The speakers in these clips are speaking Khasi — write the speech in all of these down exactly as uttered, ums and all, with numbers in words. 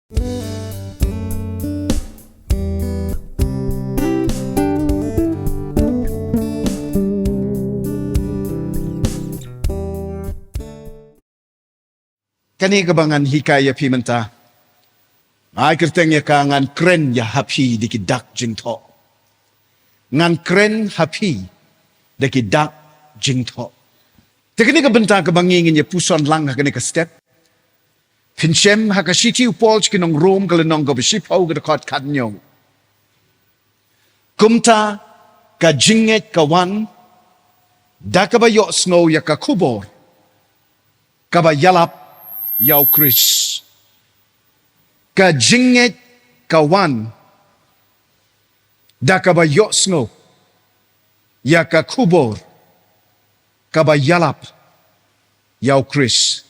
Kane kaba ngan hikai ïa phi mynta, ai kyrteng ïa ka ngan kren ïa ha phi da ki dak jingthoh. Ngan kren ha phi da ki dak jingthoh. Te kane ka bynta kaba ngi ngin ïa puson lang ha kane ka step. Phin shem ha ka shithi u Paul sha ki nong Rom ka lynnong kaba shiphew ka dkhot khathynñiew. Kumta ka jingngeit ka wan da kaba ïohsngew ïa ka khubor kaba ïalap ïa u Khrist. Ka jingngeit ka wan da kaba ïohsngew ïa ka khubor kaba ïalap ïa u Khrist.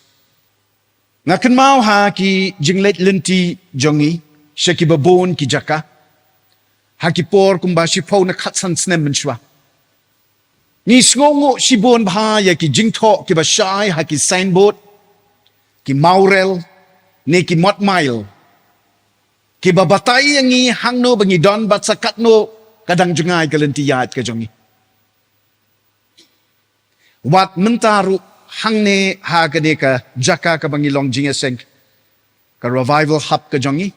Nga kynmaw ha ki jingleit lynti jong ngi sha kiba bun ki jaka ha ki por kumba shiphew ne khatsan snem mynshuwa. Ngi sngewnguh shibun bha ïa ki jingthoh kiba shai ha ki signboard, ki mawrel ne ki mot mail, kiba batai ïa ngi hangno ba ngi don bad sa katno ka dang jngai ka lynti ïaid ka jong ngi. Wat mynta ruh hangne ha kane ka jaka kaba ngi long jingïaseng, ka Revival Hub ka jong ngi,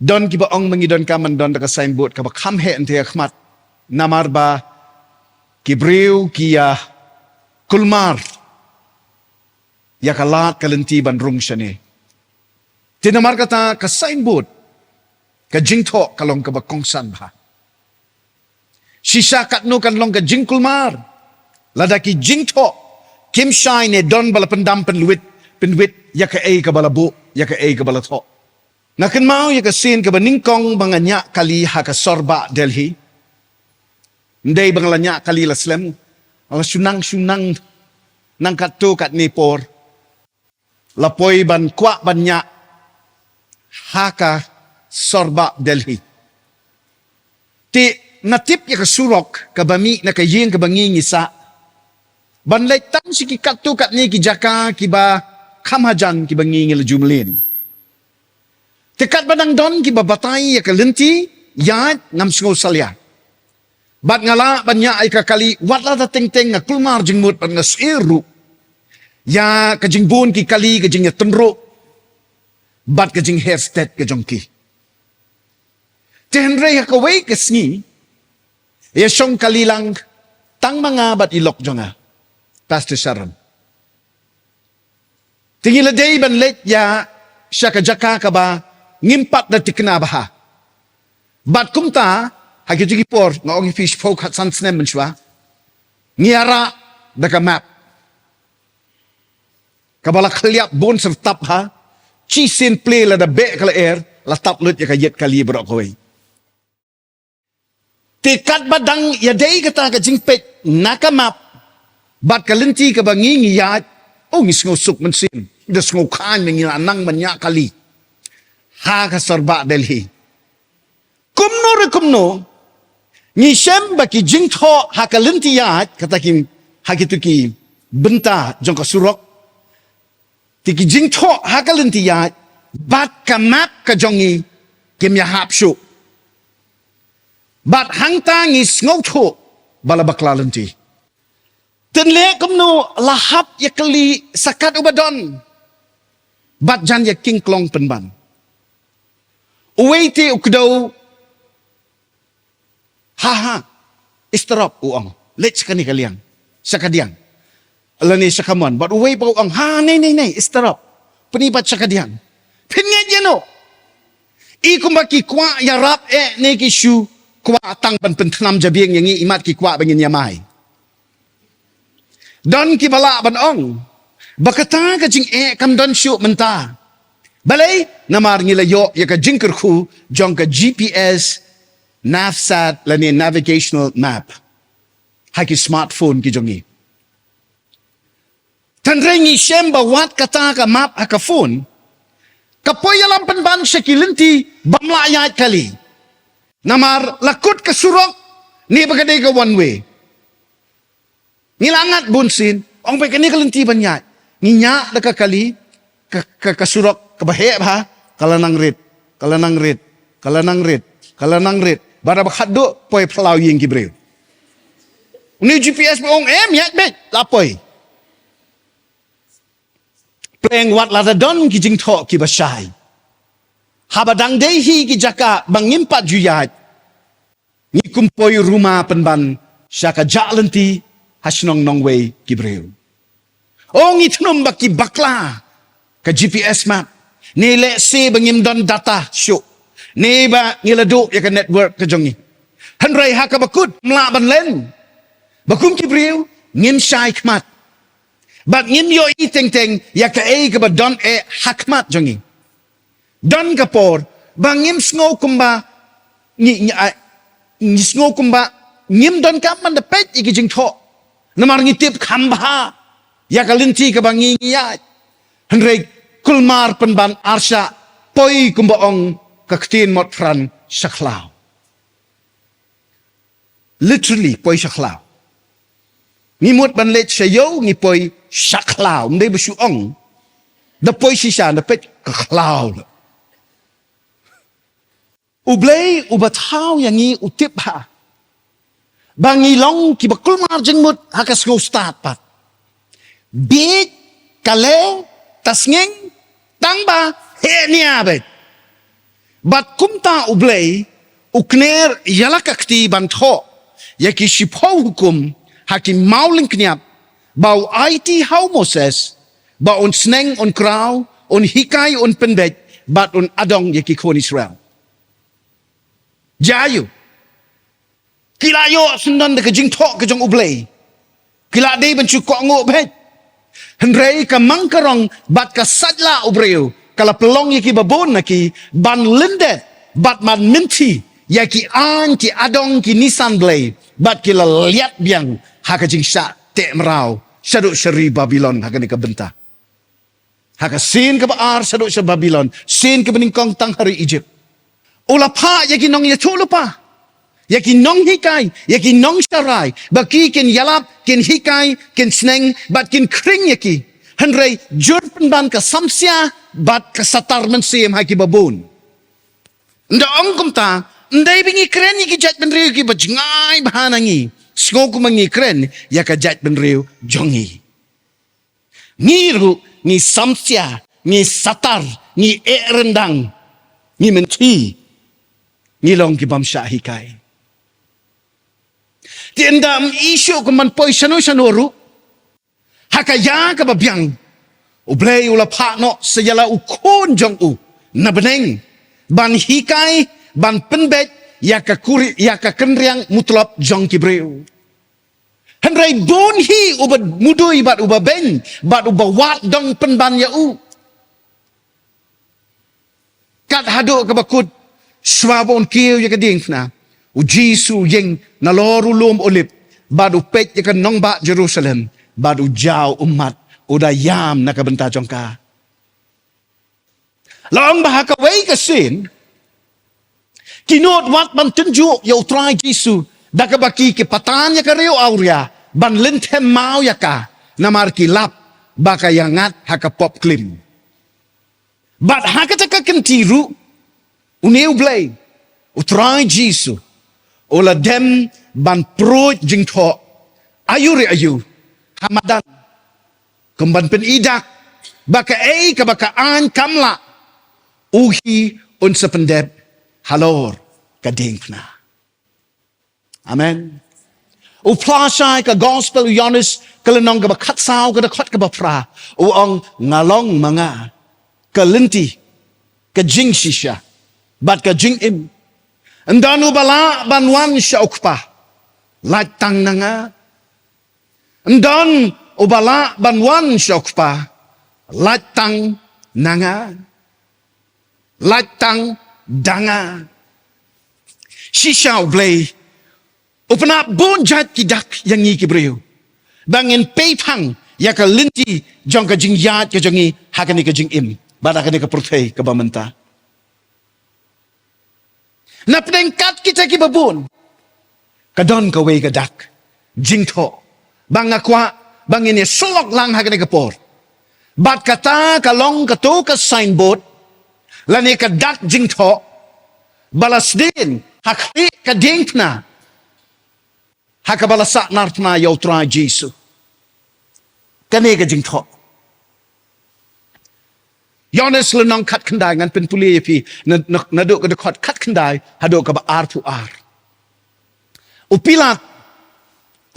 don kiba ong ba ngi donkam ban don da ka signboard kaba kham heh hangtei ha khmat, namar ba ki briew ki ïa kulmar ïa ka lad ka lynti ban rung shane. Te namar kata ka signboard, ka jingthoh ka long kaba kongsan bha. Shisha katno kan long ka jingkulmar lada ki jingthoh kim shai ne don ba la pyndam pynwit, pynwit ïa kaei kaba la buh, ïa kaei kaba la thoh. Nga kynmaw ïa ka sien kaba nyngkong ba nga ñiah kali ha ka sor bah Delhi. Ym dei ba nga la ñiah kali la slem, la shu nang, shu nang, nang katto katne por la poi ban kwah ban ñiah ha ka sor bah Delhi. Te nga tip ïa ka surok kaba mih na ka ïing kaba ngi ngi sah ban leit tang sha ki katto katne ki jaka kiba kham hajan kiba ngi ngi la ju mlien. Te katba dang don kiba batai ïa ka lynti ïaid ngam sngew salia. Bad nga lah ban ñiah ïa ka kali wat la da teng teng nga kulmar jingmut bad nga sngewthuh ïa ka jingbun ki kali, ka jingïatynruh bad ka jingher stet ka jong ki. Te hynrei ha kawei ka sngi ïa shong kali lang tang ma nga bad i lok jong nga, Pastor Sharon. Te ngi la dei ban leit ïa sha ka jaka kaba ngim pat da thikna bha. Bad kumta ha kito ki por nga ong ïa phi shiphew khatsan snem mynshuwa ngi ïarah da ka map kaba la khylliap bun syrtap ha, shisien plie lada beh ka lyer la tap lut ïa ka ïit kali baroh kawei. Te katba dang ïadei kata ka jingpeit na ka map bad ka lynti kaba ngi ngi ïaid, oh ngi sngewsuk mynsiem, da sngewkhlaiñ ba ngi la nang ban ñiah kali ha ka sor bah Delhi. Kumno re kumno ngi shem ba ki jingthoh ha ka lynti ïaid, kata ki, ha kito ki bynta jong ka surok, te ki jingthoh ha ka lynti ïaid bad ka map ka jong ngi kim ïahap shuh. Bad hangta ngi sngewthuh ba la bakla lynti. Te nleh kumno, la hap ïa kali sa kat uba don bad jan ïa king klong pynban. Uwei te u kdew, ha ha, i stop, u ong, leit sha kane ka liang, sha kadiang, lane sha kamon. Bad uwei pat u ong, ha nei nei nei, i stop, pyni pat sha kadiang. Phin ngeit ïano? I kumba ki kwah ïarap eh ne ki shu kwah tang ban pynthnam jabieng ïa ngi, imat ki kwah ba ngin ïamai. Don kiba lah ban ong ba kata ka jingeh kam don shuh mynta. Balei? Namar ngi la ïoh ïa ka jingkyrkhu jong ka G P S, NavSat lane navigational map ha ki smartphone ki jong ngi. Te hynrei ngi shem ba wat kata ka map ha ka phone ka poi ïalam pynban sha ki lynti bym lah ïaid kali. Namar la kut ka surok ne ba ka dei ka one way. Ngi la ngat bun sien, ong peit kane ka lynti ban ïaid. Ngi ñiah da ka kali, ka, ka, ka surok kaba heh bha, ka la nang rit, ka la nang rit, ka la nang rit, ka la nang rit. Bad haba khatduh, poi phyllaw ïing ki briew. Une u GPS ba ong em, ïaid beit, la poi. Pleng wat lada don ki jingthoh kiba shai. Haba dang dei hi ki jaka ba ngim pat ju ïaid, ngi kum poi ruma pynban sha ka jah lynti ha shnong nongwei ki briew. O ngi thnum ba ki bakla ka GPS map, ne lehse ba ngim don data shuh, ne ba ngi la duh ïa ka network ka jong ngi. Hynrei ha kaba kut ym lah ban len, ba kum ki briew ngim shai khmat. Bad ngim ïohi teng teng ïa kaei kaba don eh ha khmat jong ngi. Don ka por ba ngim sngew kumba ngi, ngi, ah, ngi sngew kumba ngim donkam ban da peit ïa ki jingthoh. Namar ngi tip kham bha ïa ka lynti kaba ngi, ngi ïaid. Hynrei kulmar pynban arshah, poi kumba ong ka ktien Motphran, sha khlaw. Literally, poi sha khlaw. Ngi mut ban leit sha ïew, ngi poi sha khlaw. Ym dei ba shu ong, da poi shisha, da peit ka khlaw. U Blei uba thaw ïa ngi u tip bha ba ngi long kiba kulmar jingmut ha ka sngewstad pat. Bieit, kale, tasngeng, tang ba heh nia beit. Bad kumta U Blei u kner ïa la ka kti ban thoh ïa ki shiphew hukum ha ki maw lyngkniap, ba u aiti ha u Moses, ba un sneng, un kraw, un hikai, un pynbeit, bad un adong ïa ki khun Israel. Jia ïa u. Ki la ïoh syndon da ka jingthoh ka jong U Blei. Ki la dei ban shu kohnguh beit. Hynrei ka mang ka rong bad ka sait lah u briew ka la pynlong ïa kiba bun na ki ban lyndet bad ban mynthi ïa ki aiñ, ki adong, ki nisan Blei, bad ki la liat biang ha ka jingshah teh mraw shaduh sha ri Babilon ha kane ka bynta. Ha ka sien kaba ar shaduh sha Babilon, sien kaba nyngkong tang ha ri Ijipt. U la phah ïa ki nongïathuhlypa, ïa ki nonghikai, ïa ki nongsharai, ba ki kin ïalap, kin hikai, kin sneng, bad kin khring ïa ki. Hynrei jur pynban ka samsia bad ka satar mynsiem ha kiba bun. Ynda ong kumta, ym dei ba ngi kren ïa ki jaitbynriew kiba jngai bha na ngi. Sngew kumba ngi kren ïa ka jaitbynriew jong ngi. Ngi ruh ngi samsia, ngi satar, ngi eh ryndang, ngi mynthi, ngi long ki bym shah hikai. Te ynda ym i shuh kumban poi shano shano ruh, ha ka ïa kaba biang, U Blei u la phah noh sa ïa la u khun jong u na bneng ban hikai, ban pynbeit ïa ka kuri, ïa ka kynriang mutlop jong ki briew. Hynrei bun hi uba mudui bad uba beiñ bad uba wad dong pynban ïa u. Kat haduh kaba kut, shuwa ba un kiew ïa ka diengphna, U Jisu u ïeng nalor u lum Olib bad u peit ïa ka nongbah Jerusalem bad u jaw ummat, u da ïam na ka bynta jong ka. La ong ba ha kawei ka sien, ki nud wat ban tynjuh ïa U Trai Jisu, da kaba ki, ki patan ïa ka riew awria ban lynthem maw ïa ka, namar ki lap ba ka ïangat ha ka pop klim. Bad ha kata ka kynti ruh, une U Blei, U Trai Jisu, u la dem ban pruid jingthoh aiu re aiu ha madan, kumban pyni dak ba kaei kaba ka aiñ kam lah, u hi un sa pyndep halor ka diengphna. Amen. U phla shai ka Gospel u Ïoannis, ka lynnong kaba khatsaw, ka dkhot kaba phra, u ong, nga long ma nga ka lynti, ka jingshisha bad ka jingim. Ym don uba lah ban wan sha U Kpa, lait tang na nga. Ym don uba lah ban wan sha U Kpa, lait tang na nga. Lait tang da nga. Shisha U Blei u pynap bun jait ki dak ïa ngi ki briew, ba ngin pei phang ïa ka lynti jong ka jingïaid ka jong ngi ha kane ka jingim bad ha kane ka pyrthei kaba mynta. Na pdeng kat kita kiba bun, ka don kawei ka dak jingthoh ba nga kwah ba ngin ïa sylok lang ha kane ka por. Bad kata ka long kato ka signboard lane ka dak jingthoh ba la sdien ha khlieh ka diengphna ha kaba la sahnarphna ïa U Trai Jisu. Kane ka jingthoh, Ïoannis lynnong khatkhyndai, ngan pynpule ïa phi na, na, naduh ka dkhot khatkhyndai haduh kaba arphew ar. U Pilat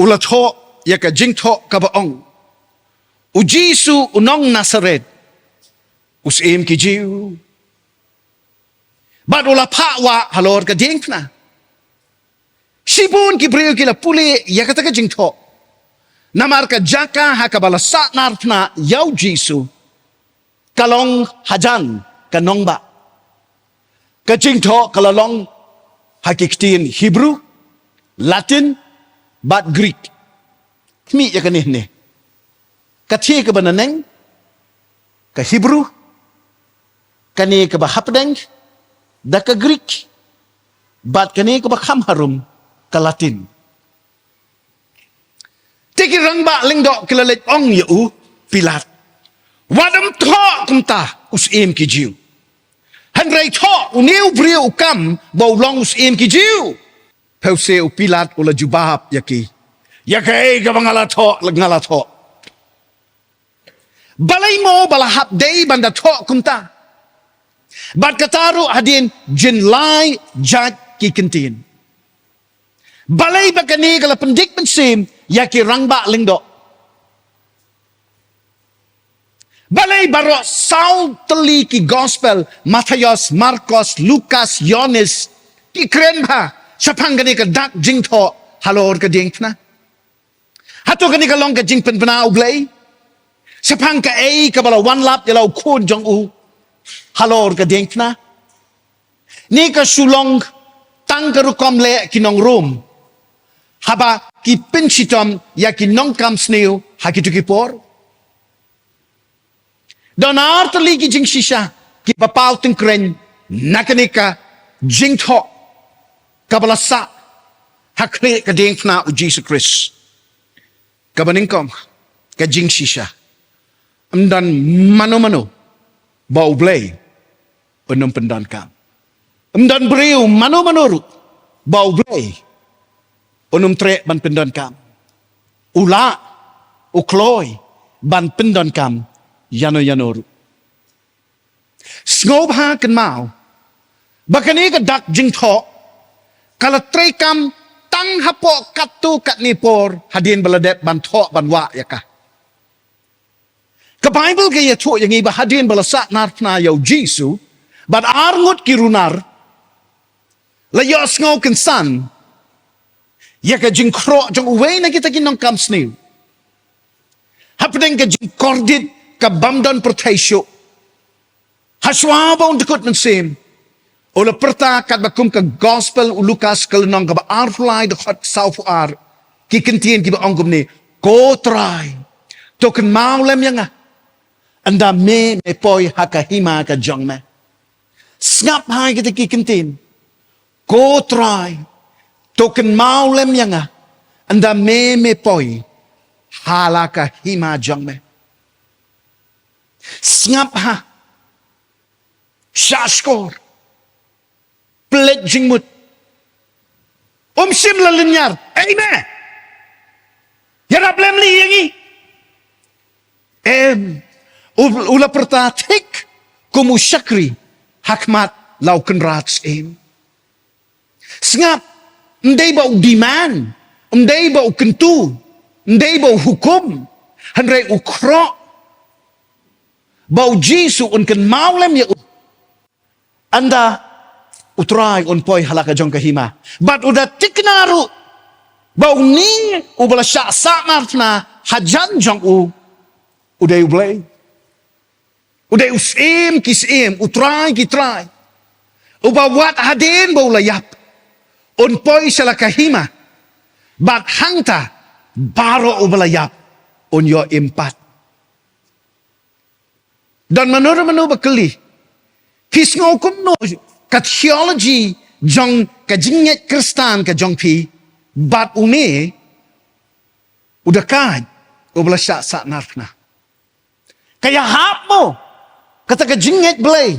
u la thoh ïa ka jingthoh kaba ong, U Jisu u nong Nasaret, u syiem ki Jiw. Bad u la phah wah halor ka diengphna. Shibun ki briew ki la pule ïa kata ka jingthoh, namar ka jaka ha kaba la sahnarphna ïa U Jisu ka long hajan ka nongbah. Ka jingthoh ka la long ha ki ktien Hebru, Latin bad Greek. Khmih ïa kane hangne. Ka thie kaba naneng, ka Hebru, kane kaba hapdeng, da ka Greek, bad kane kaba kham harum, ka Latin. Te ki rangbah lyngdoh ki la leit ong ïa u Pilat, wat ym thoh kumta, u syiem ki Jiw. Hynrei thoh, une u briew u kam ba u long u syiem ki Jiw. Phewse u Pilat u la jubab ïa ki, ïa kaei kaba nga la thoh, nga la thoh. Balei mo ba la hap dei ban da thoh kumta? Bad kata ruh hadien jin lai jait ki kyntien. Balei ba kane ka la pyndik mynsiem ïa ki rangbah lyngdoh? Balei baroh saw tylli ki gospel, Mathaios, Markos, Lukas, Ïoannis, ki kren bha shaphang kane ka dak jingthoh halor ka diengphna? Hato kane ka long ka jingpynbna U Blei shaphang kaei kaba la wanlap ïa la u khun jong u halor ka diengphna? Ne ka shu long tang ka rukom leh ki nong Rom haba ki pynshitom ïa ki nongkam sniew ha kito ki por? Don ar tylli ki jingshisha kiba paw tyngkreiñ na kane ka jingthoh kaba la sah ha khlieh ka diengphna U Jisu Khrist. Kaba nyngkong, ka jingshisha, ym don mano mano ba U Blei un ym pyndonkam. Ym don briew mano mano ruh ba U Blei un ym treh ban pyndonkam. U lah, u kloi ban pyndonkam ïano ïano ruh. Sngewbha kynmaw ba kane ka dak jingthoh ka la treikam tang hapoh katto katne por hadien ba la dep ban thoh ban wah ïa ka. Ka Baibl ka ïathuh ïa ngi ba hadien ba la sahnarphna ïa U Jisu bad arngut ki runar, la ïohsngew kynsan ïa ka jingkhroh jong uwei na kita ki nongkam sniew hapdeng ka jingkordit ka bym don pyrthei shuh. Hashwa ba un dkut mynsiem, u la pyrta katba kum ka gospel u Lukas ka lynnong kaba arphew lai, dkhot sawphew ar, ki kyntien kiba ong kumne, Ko Trai, to kynmaw lem ïa nga ynda me me poi ha ka hima ka jong me. Sngap ha kita ki kyntien, Ko Trai, to kynmaw lem ïa nga ynda me me poi ha la ka hima jong me. Sngap ha, shah shkor, pynleit jingmut. Um shym la lynñiar, ei me, ïarap lem lei ïa ngi. Em, u, u la pyrta thik kum u shakri ha khmat la u kynrad syiem. Sngap, ym dei ba u demand, ym dei ba u kyntu, ym dei ba u hukum, hynrei u khroh ba U Jisu un kynmaw lem ïa u ynda U Trai un poi ha la ka jong ka hima. Bad u da thikna ruh ba une uba la shah sahnarphna hajan jong u, u dei U Blei. U dei u Syiem ki syiem, U Trai ki trai, uba wat hadien ba u la ïap un poi sha la ka hima. Bad hangta baroh uba la ïap un ïoh im pat. Don mano mano ba kylli, phi sngew kumno ka theology jong ka jingngeit Khristan ka jong phi bad une u dakaid uba la shah sahnarphna? Ka ïahap mo kata ka jingngeit Blei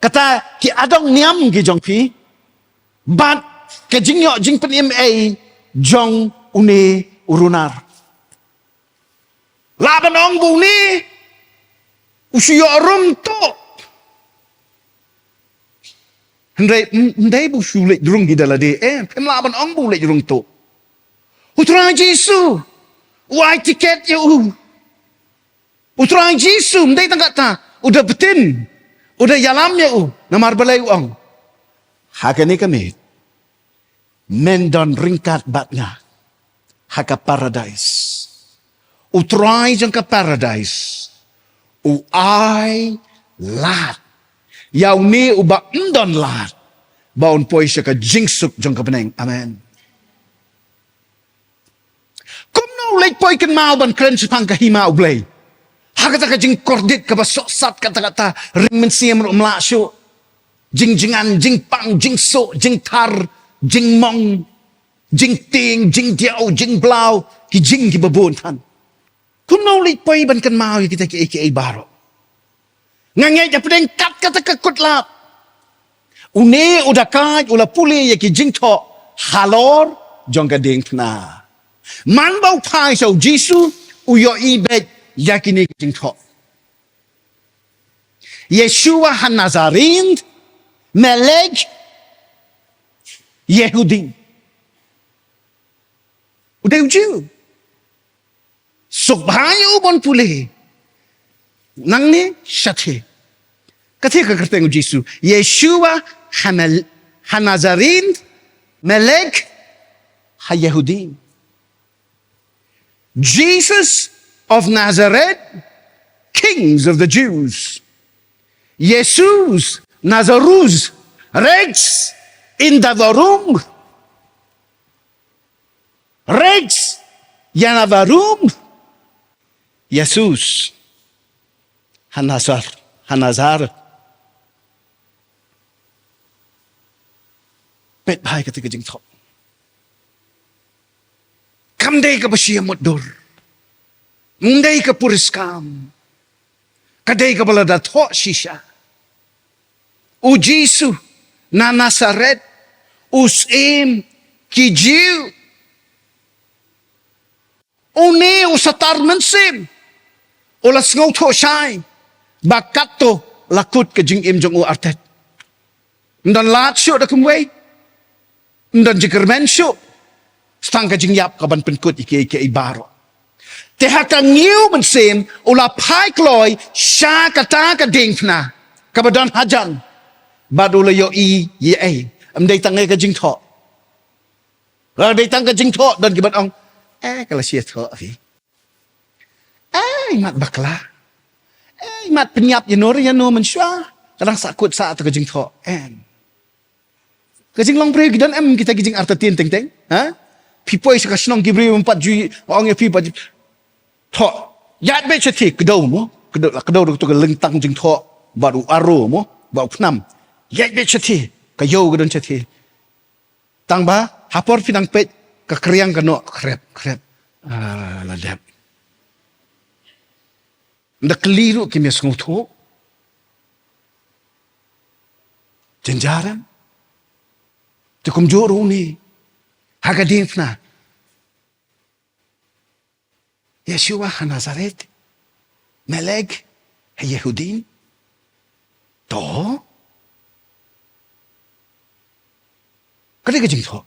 Kata ki adong niam ki jong phi, bad ka jingïoh jingpynim ei jong une u runar. Lah ban ong ba une u shu ïoh rung tuh. Hynrei, m-, ym dei ba u shu leit rung hi da lade, eh, phim lah ban ong ba u leit rung tuh. U Trai Jisu u ai tiket ïa u. U Trai Jisu ym dei tang kata, u da btin, u da ïalam ïa u, namar balei u ong, ha kane ka miet men don ryngkat bad nga ha ka paradais. U Trai jong ka paradais u ai lad ïa une uba ym don lad, ba un poi sha ka jingsuk jong ka bneng. Amen. Kumno u leit poi kynmaw ban kren shaphang ka hima U Blei ha kata ka jingkordit kaba sohsat, kata kata ring mynsiem ruh ym lah shuh. Jingjyngan, jingpang, jingsoh, jingthar, jingmong, jingtieng, jingdiaw, jingblaw, ki jing kiba bun than. Kumno u leit poi ban kynmaw ïa kita kiei kiei baroh? Nga ngeit hapdeng kat kata ka kutlad, une u dakaid u la pule ïa ki jingthoh halor jong ka diengphna. Man ba u phai sha u Jisu, u ïohi beit ïa kine ki jingthoh: Yeshua HaNazarin, Melek Yehudin. U dei u Jiw. Suk bha ïa u ban pule. Nangne shathie. Kathie ka kyrteng u Jisu: Yeshua Hamel-, HaNazarin, Melek HaYehudin. Jesus of Nazareth, Kings of the Jews. Jesus Nazarus, Rex in Davarum. Rex Yanavarum. Jesus HaNazar, HaNazar. Peit bha ïa kata ka jingthoh. Kam dei kaba shim mutdur. Ym dei ka puriskam. Ka dei kaba la da thoh shisha. U Jisu na Nasaret, u Syiem ki Jiw. Une u satar mynsiem u la sngewthuh shai ba katto la kut ka jingim jong u artet. Ym don lad shuh da kumwei. Ym don jingkyrmen shuh. Sa tang ka jingïap ka ban pynkut ïa kiei kiei baroh. Te ha ka niew mynsiem u la phai kloi sha kata ka diengphna kaba don hajan. Bad u la ïohi ïa ei? Ym dei tang ïa ka jingthoh. Lada dei tang ka jingthoh, don ki ban ong, eh, ka la shah thoh phi. Eh, imat bakla. Eh, imat pynïap ïano re ïano mynshuwa. Ka dang sah kut sah ïa ka jingthoh. Em. Ka jinglong briew ki don em kita ki jingartatien teng teng? Ha? Phi poi sha ka shnong ki briew ym pat ju ong ïa phi, pat ju thoh. Ïaid beit shathie, kdew mo. Kdew la, kdew ruh tu ka lyntang jingthoh. Bad u aro mo. Bad u khnam. Ïaid beit shathie. Ka ïew ka don shathie. Tang ba ha por phi dang peit, ka kriang ka noh, khrep, khrep. Ah, la dep. Ynda kylli ruh kim ïa sngewthuh. Jynjar em. Te kumjuh ruh une ha ka diengphna. Yeshua HaNazaret, Melek HaYehudin. To. Ka dei ka jingthoh.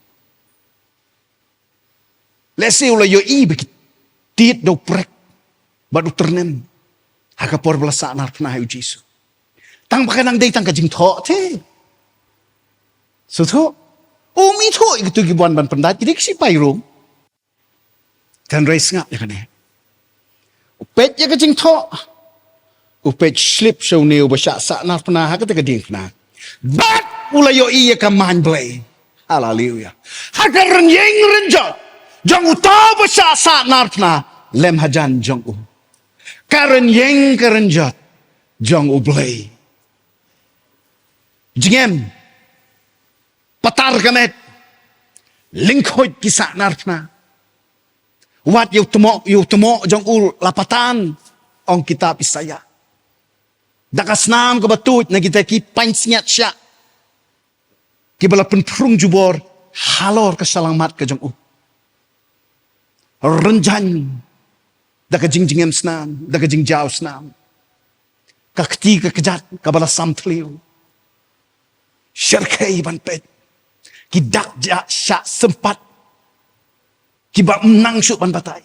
Lehse u la ïohi ba ki tied da u prek bad u tyrnem ha ka por ba la sahnarphna ïa u Jisu. Tang ba ka nang dei tang ka jingthoh te. Sngewthuh? Um ithuh ïa kitu ki wan ban pyndait, ki dei ki sipai Rom. Tang hynrei sngap ïa kane. U peit ïa ka jingthoh. U peit slip sha une uba shah sahnarphna ha kata ka diengphna. Bad u la ïohi ïa ka main Blei. Haleluia. Ha ka rynïeng rynjot jong uta uba shah sahnarphna lem hajan jong u. Ka rynïeng ka rynjot jong U Blei. Jingem. Patar ka met. Lyngkhuid ki sahnarphna. Wat ïa u tmoh, ïa u tmoh jong u la patan, ong kitab Isaïah. Da ka snam kaba tuid na kita ki pansngiat shah kiba la pynphrung jubor halor ka shyllangmat ka jong u. Rynjang da ka jingjngem snam, da ka jingjaw snam. Ka kti ka kjat kaba la samthliew. Syrkhei ban peit. Ki dak ja shah sympat. Kiba ym nang shuh ban batai.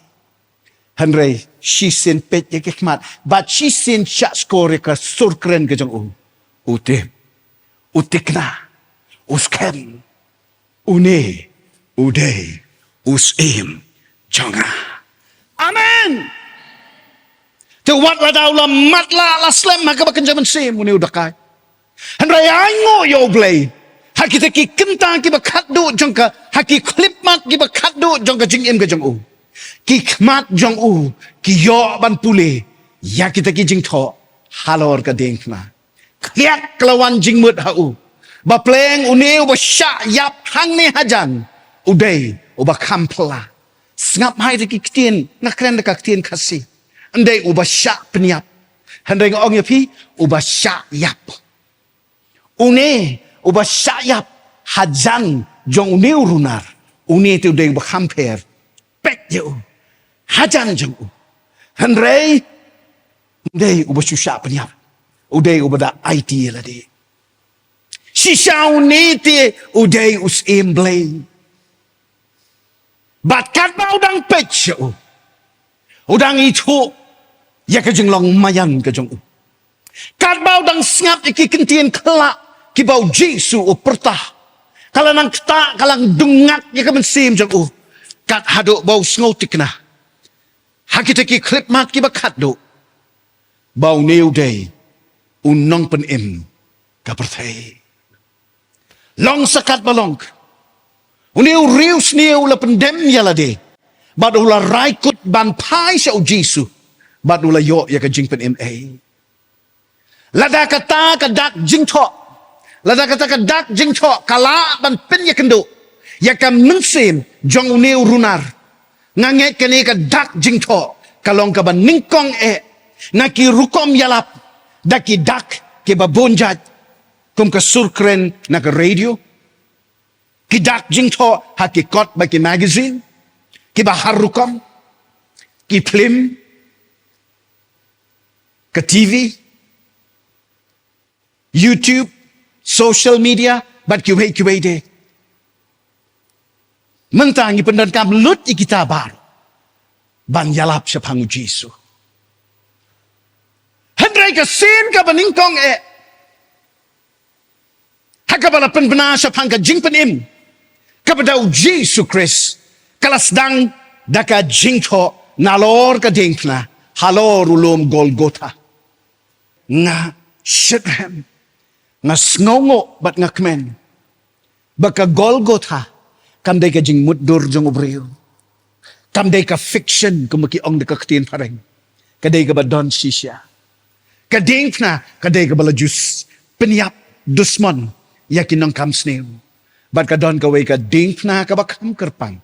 Hynrei shisien peit ïa ki khmat. Bad shisien shah skor ïa ka sur kren ka jong u. U tip. U tikna. U skhem. Une u dei u syiem jong nga. Amen. Te wat lada u la matlah la slem ha kaba kynja mynsiem une u dakaid. Hynrei ainguh ïa U Blei. Ha kita ki kynta kiba khatduh jong ka, ha ki khyllipmat kiba khatduh jong ka jingim ka jong u. Ki khmat jong u ki ïoh ban pule ïa kita ki jingthoh halor ka diengphna. Khlieh ka la wan jingmut ha u. Ba pleng une uba shah ïap hangne hajan u dei uba kham phylla. Sngap hai da ki ktien, nga kren da ka ktien Khasi. Ym dei uba shah pynïap. Hynrei nga ong ïa phi, uba shah ïap. Une uba shah ïap hajan jong une u runar. Une te u dei uba kham pher. Peit ïa u hajan jong u. Hynrei ym dei uba shu shah pynïap. U dei uba da aiti ïa lade. Shisha une te u dei u syiem Blei. Bad katba u dang peit sha u, u dang ithuh ïa ka jinglong maïan ka jong u. Katba u dang sngap ïa ki ktien khyllah kiba U Jisu u pyrta, ka la nang ktah, ka la nang dungat ïa ka mynsiem jong u. Kat haduh ba u sngew tikna ha kita ki khyllipmat kiba khatduh ba une u dei u nongpynim ka pyrthei. Long sa katba long, une u riewsniew u la pyndem ïa lade bad u la rai kut ban phai sha U Jisu bad u la ïoh ïa ka jingpynim ei. Lada kata ka dak jingthoh, lada kata ka dak jingthoh ka lah ban pynïakynduh ïa ka mynsiem jong une u runar, nga ngeit kane ka dak jingthoh ka long kaba nyngkong eh na ki rukom ïalap da ki dak kiba bun jait, kum ka sur kren na ka radio, ki dak jingthoh ha ki kot bad ki magazine kiba har rukom, ki phlim, ka T V, YouTube, social media bad kiwei kiwei de. Mynta ngi pyndonkam lut ïa kita baroh ban ïalap shaphang U Jisu. Hynrei ka sien kaba nyngkong eh ha kaba la pynbna shaphang ka jingpynim kaba da U Jisu Khrist, ka la sdang da ka jingthoh nalor ka diengphna halor u lum Golgotha. Nga shitrhem, nga sngewnguh bad nga kmen ba ka Golgotha kam dei ka jingmutdur jong u briew. Kam dei ka fiction kumba ki ong da ka ktien phareng. Ka dei kaba don shisha. Ka diengphna ka dei kaba la ju pynïap dusmon ïa ki nongkam sniew. Bad ka don kawei ka diengphna kaba kham kyrpang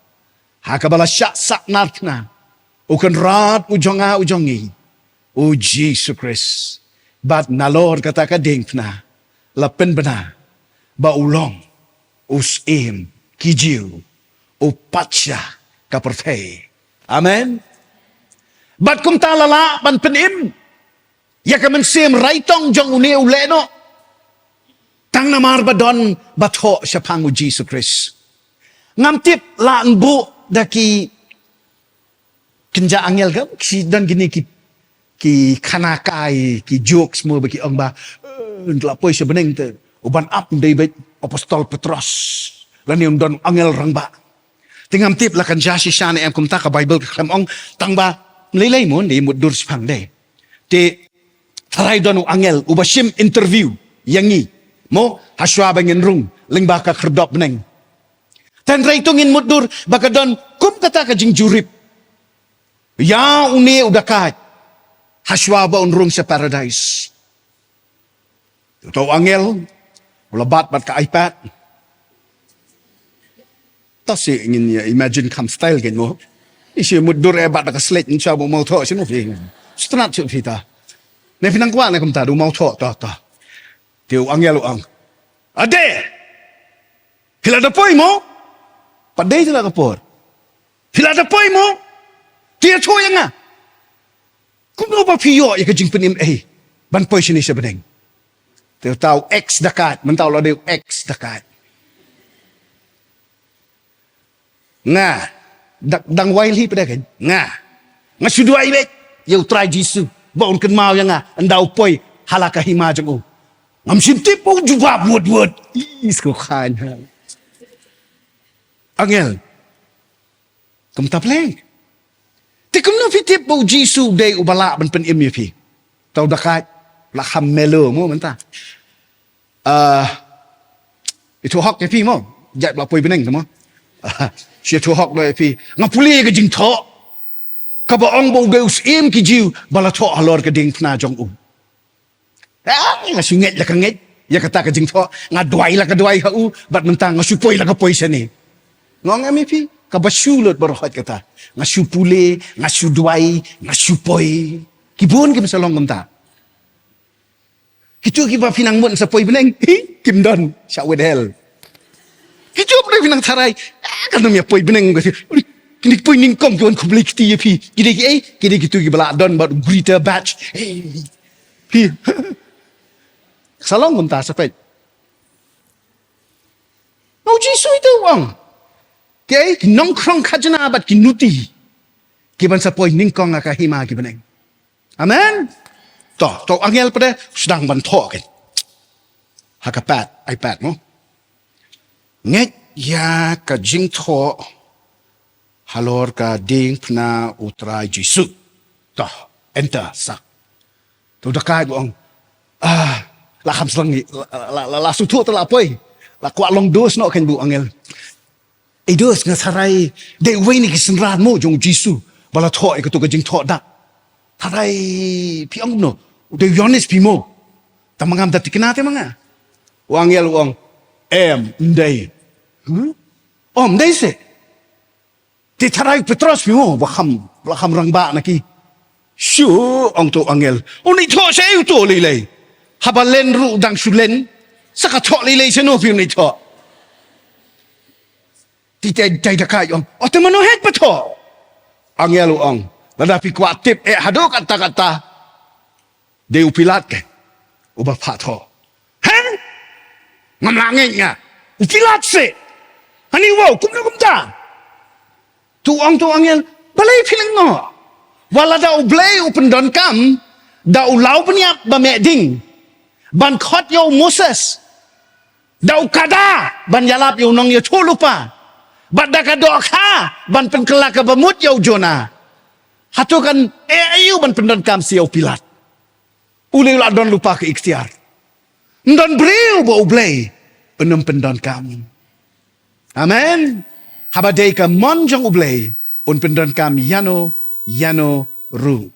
ha kaba la shah sahnarphna u Kynrad u jong nga u jong ngi, U Jisu Khrist. Bad nalor kata ka diengphna la pynbna ba u long u Syiem ki Jiw, u Patsha ka pyrthei. Amen. Bad kumta la lah ban pynim ïa ka mynsiem raitong jong une u lehnoh, tang namar ba don ba thoh shaphang U Jisu Khrist. Ngam tip la ngan buh da ki kynja angel ka, ki don kine ki, ki khana kai, ki jokes mo ba ki ong ba, eh, la poi sha bneng te u ban ap dei bad Apostol Petros lane un don angel rangbah. Te ngam tip la kynja shisha ne em, kumta ka Baibl ka khlem ong, tang ba lei lei mo dei mutdur shaphang dei. Te tharai don u angel uba shim interview ïa ngi mo hashwa ba ngin rung lyngba ka khyrdop bneng. Tangba to ngin mutdur ba ka don kum kata ka jingjurip ïa une u dakaid hashwa ba un rung sha paradise. Uto u angel u la bat bad ka iPad. Ta shi ngin ïa imagine kham style kein mo. Ishi mutdur eh bat da ka slate, ncha ba mo tho shi no phi. Stnat shu phi ta. Ne phi nang kwah ne kumta, da u maw thoh, to, to. Te u angel u ong, ade, phi la da poi mo? Pat dei te la ka por. Phi la da poi mo? Te ïathuh ïa nga, kumno ba phi ïoh ïa ka jingpynim ei ban poi shane sha bneng? Te uta u ex dakaid, mynta u la dei u ex dakaid. Nga, da-, dang wai lhi pat de kein. Nga, nga shu duwai beit ïa u Trai Jisu ba un kynmaw ïa nga ynda u poi ha la ka hima jong u. Ngam shym tip ba u jubab wut wut. Ih, sngewkhan ha. Angel, kumta pleng. Te kumno phi tip ba u Jisu u dei uba lah ban pynim ïa phi? Te u dakaid la kham melo mo mynta. Ah, ïathuh hok ïa phi mo. Jait ba la poi bneng te mo. Shu ïathuh hok noh ïa phi. Nga pule ïa ka jingthoh kaba ong ba u dei u syiem ki Jiw ba la thoh halor ka diengphna jong u. Ah, nga shu ngeit la ka ngeit ïa kata ka jingthoh, nga duwai la ka duwai ha u, bad mynta nga shu poi la ka poi shane. Nga ong em ïa phi, kaba shu lut baroh kata. Nga shu pule, nga shu duwai, nga shu poi. Ki bun kim sa long kumta. Kito kiba phi nang mut sa poi bneng, hi, kim don, shah wit hell. Kito phi nang tharai, ah, kan ym ïa poi bneng ka. Kine ki poi nyngkong ki wan khublei kti ïa phi. Ki dei kiei, ki dei kito kiba la don bad u greater batch. Hey. Phi. Sa long kumta sa peit. Nga u Jisu ïa u ong, kiei ki nongkhrong khajna bad ki nuti kiban sa poi nyngkong ha ka hima ki bneng. Amen. To, to angel pat de u sdang ban thoh kein. Ha ka pad, iPad mo. Ngeit ïa ka jingthoh halor ka diengphna u Trai Jisu. To, enter sa. To dakaid u ong, ah, la kham sdang, la, la, la, la sngewthuh te la poi. La kwah long dos noh kein ba u angel. Ei dos, nga tharai dei uwei na ki synran mo jong u Jisu ba la thoh ïa kato ka jingthoh da. Tharai phi ong kumno, u dei u Ïoannis phi mo. Tang ma ngam da thikna te ma nga. U angel u ong, em, ym dei. Huh? Em, ym dei seh. Te tharai u Petros phi mo, ba kham, ba kham rangbah na ki. Shu, ong to u angel, un ïathoh shaei uto lei lei? Haba len ruh u dang shu len. Sa ka thoh lei lei shano phi un ïathoh? Te, te, te dakaid u ong, o te mano hi ba thoh? Angel u ong, lada phi kwah tip eh haduh katta katta, dei u Pilat kein uba phah thoh. He? Ngam lah ngeit nga. U Pilat seh. Ani wow, kumno kumta? To ong to u angel, balei phi lyngngoh? Wat lada U Blei u pyndonkam da u law bniat ba meh ding ban khot ïa u Moses, da u kada ban ïalap ïa u nongïathuhlypa, bad da ka dohkha ban pynkylla kaba mut ïa u Jonah, hato kan eh aïu ban pyndonkam sha ïa u Pilat? U lei u la don lypa ka iktiar. Ym don briew ba U Blei un ym pyndonkam. Amen. Haba dei ka mon jong U Blei, un pyndonkam ïano ïano ruh.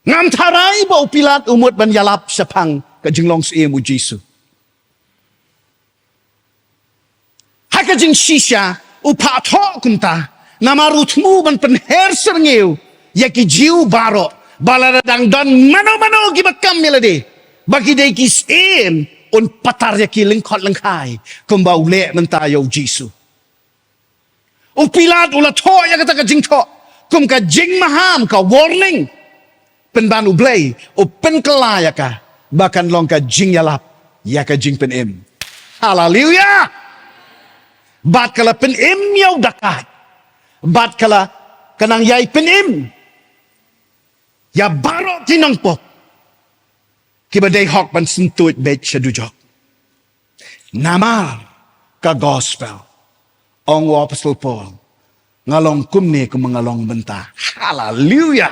Ngam tharai ba u Pilat u mut ban ïalap shaphang ka jinglong syiem u Jisu. Ha ka jingshisha u phah thoh kumta namar u thmu ban pynher syrngiew ïa ki Jiw baroh ba lada dang don mano mano kiba kam ïa lade ba ki dei ki syiem, un patar ïa ki lyngkhot lyngkhai kumba u leh mynta ïa u Jisu. U Pilat u la thoh ïa kata ka jingthoh kum ka jingmaham, ka warning. Pynban U Blei u pynkylla ïa ka ba kan long ka jingïalap ïa ka jingpynim. Haleluya. Bad ka la pynim ïa u dakaid. Bad ka la, ka nang ïai pynim ïa baroh ki nongpop kiba dei hok ban syntuid beit sha dujok. Namar ka gospel, ong u Apostol Paul, nga long kumne kumba nga long mynta. Haleluya.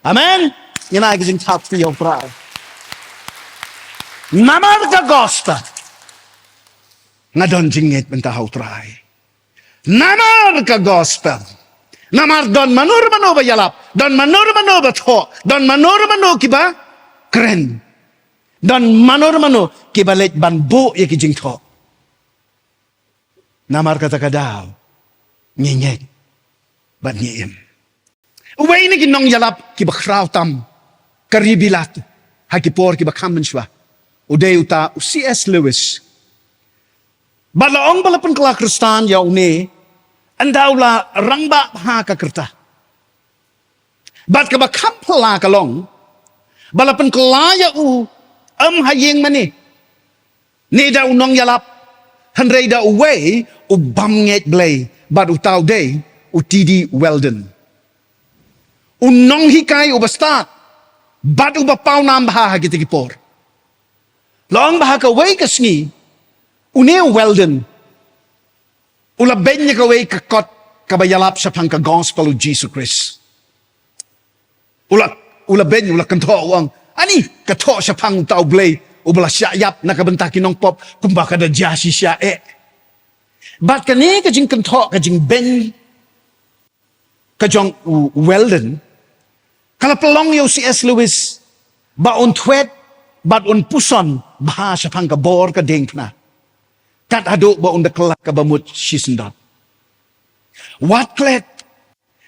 Amen. Ngin ai ka jingthap ïa u Trai. Namar ka gospel nga don jingngeit mynta ha u Trai. Namar ka gospel. Namar don mano re mano ba ïalap, don mano re mano ba thoh, don mano re mano kiba kren, don mano re mano kiba leit ban buh ïa ki jingthoh. Namar kata ka daw ngi ngeit bad ngi im. Uwei na ki nongïalap kiba khraw tam ka ri Bilat ha ki por kiba kham mynshuwa. U dei uta u C S Lewis. Bad la ong ba la pynkylla Khristan ïa une, ynda u la rangbah bha ka kyrta. Bad kaba kham phylla ka long ba la pynkylla ïa u, ym ha ïing mane, ne da u nongïalap, hynrei da uwei u bym ngeit Blei, bad uta u dei u T D Weldon, u nonghikai uba stad bad uba pawnam bha ha kita ki por. La ong ba ha kawei ka sngi une u Weldon u la beiñ ïa kawei ka kot kaba ïalap shaphang ka gospel u Jisu Khrist. U la, u la beiñ, u la kynthoh, u ong, ani ka thoh shaphang uta u Blei uba la shah ïap na ka bynta ki nongpop kumba ka da jia shisha eh. Bad kane ka jingkynthoh, ka jingbeiñ ka jong u Weldon, ka la pynlong ïa u C S Lewis ba un thwet bad un puson bha shaphang ka bor ka diengphna, kat haduh ba un da kylla kaba mut shisyndon. Wat klet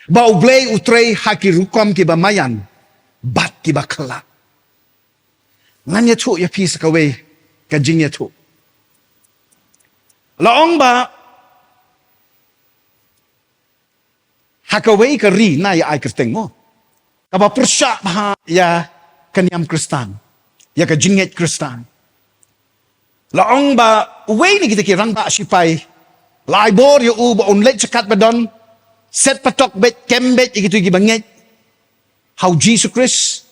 ba U Blei u trei ha ki rukom kiba maïan bad kiba khlad. Ngan ïathuh ïa phi sa kawei ka jingïathuh. La ong ba ha kawei ka ri na ïa ai kyrteng mo, kaba pyrshah bha ïa ka niam Khristan, ïa ka jingngeit Khristan. La ong ba uwei na kita ki rangbah sipai la ai bor ïa u ba un leit sha katba don, set patok beit, kem beit ïa kito kiba ngeit ha u Jisu Khrist,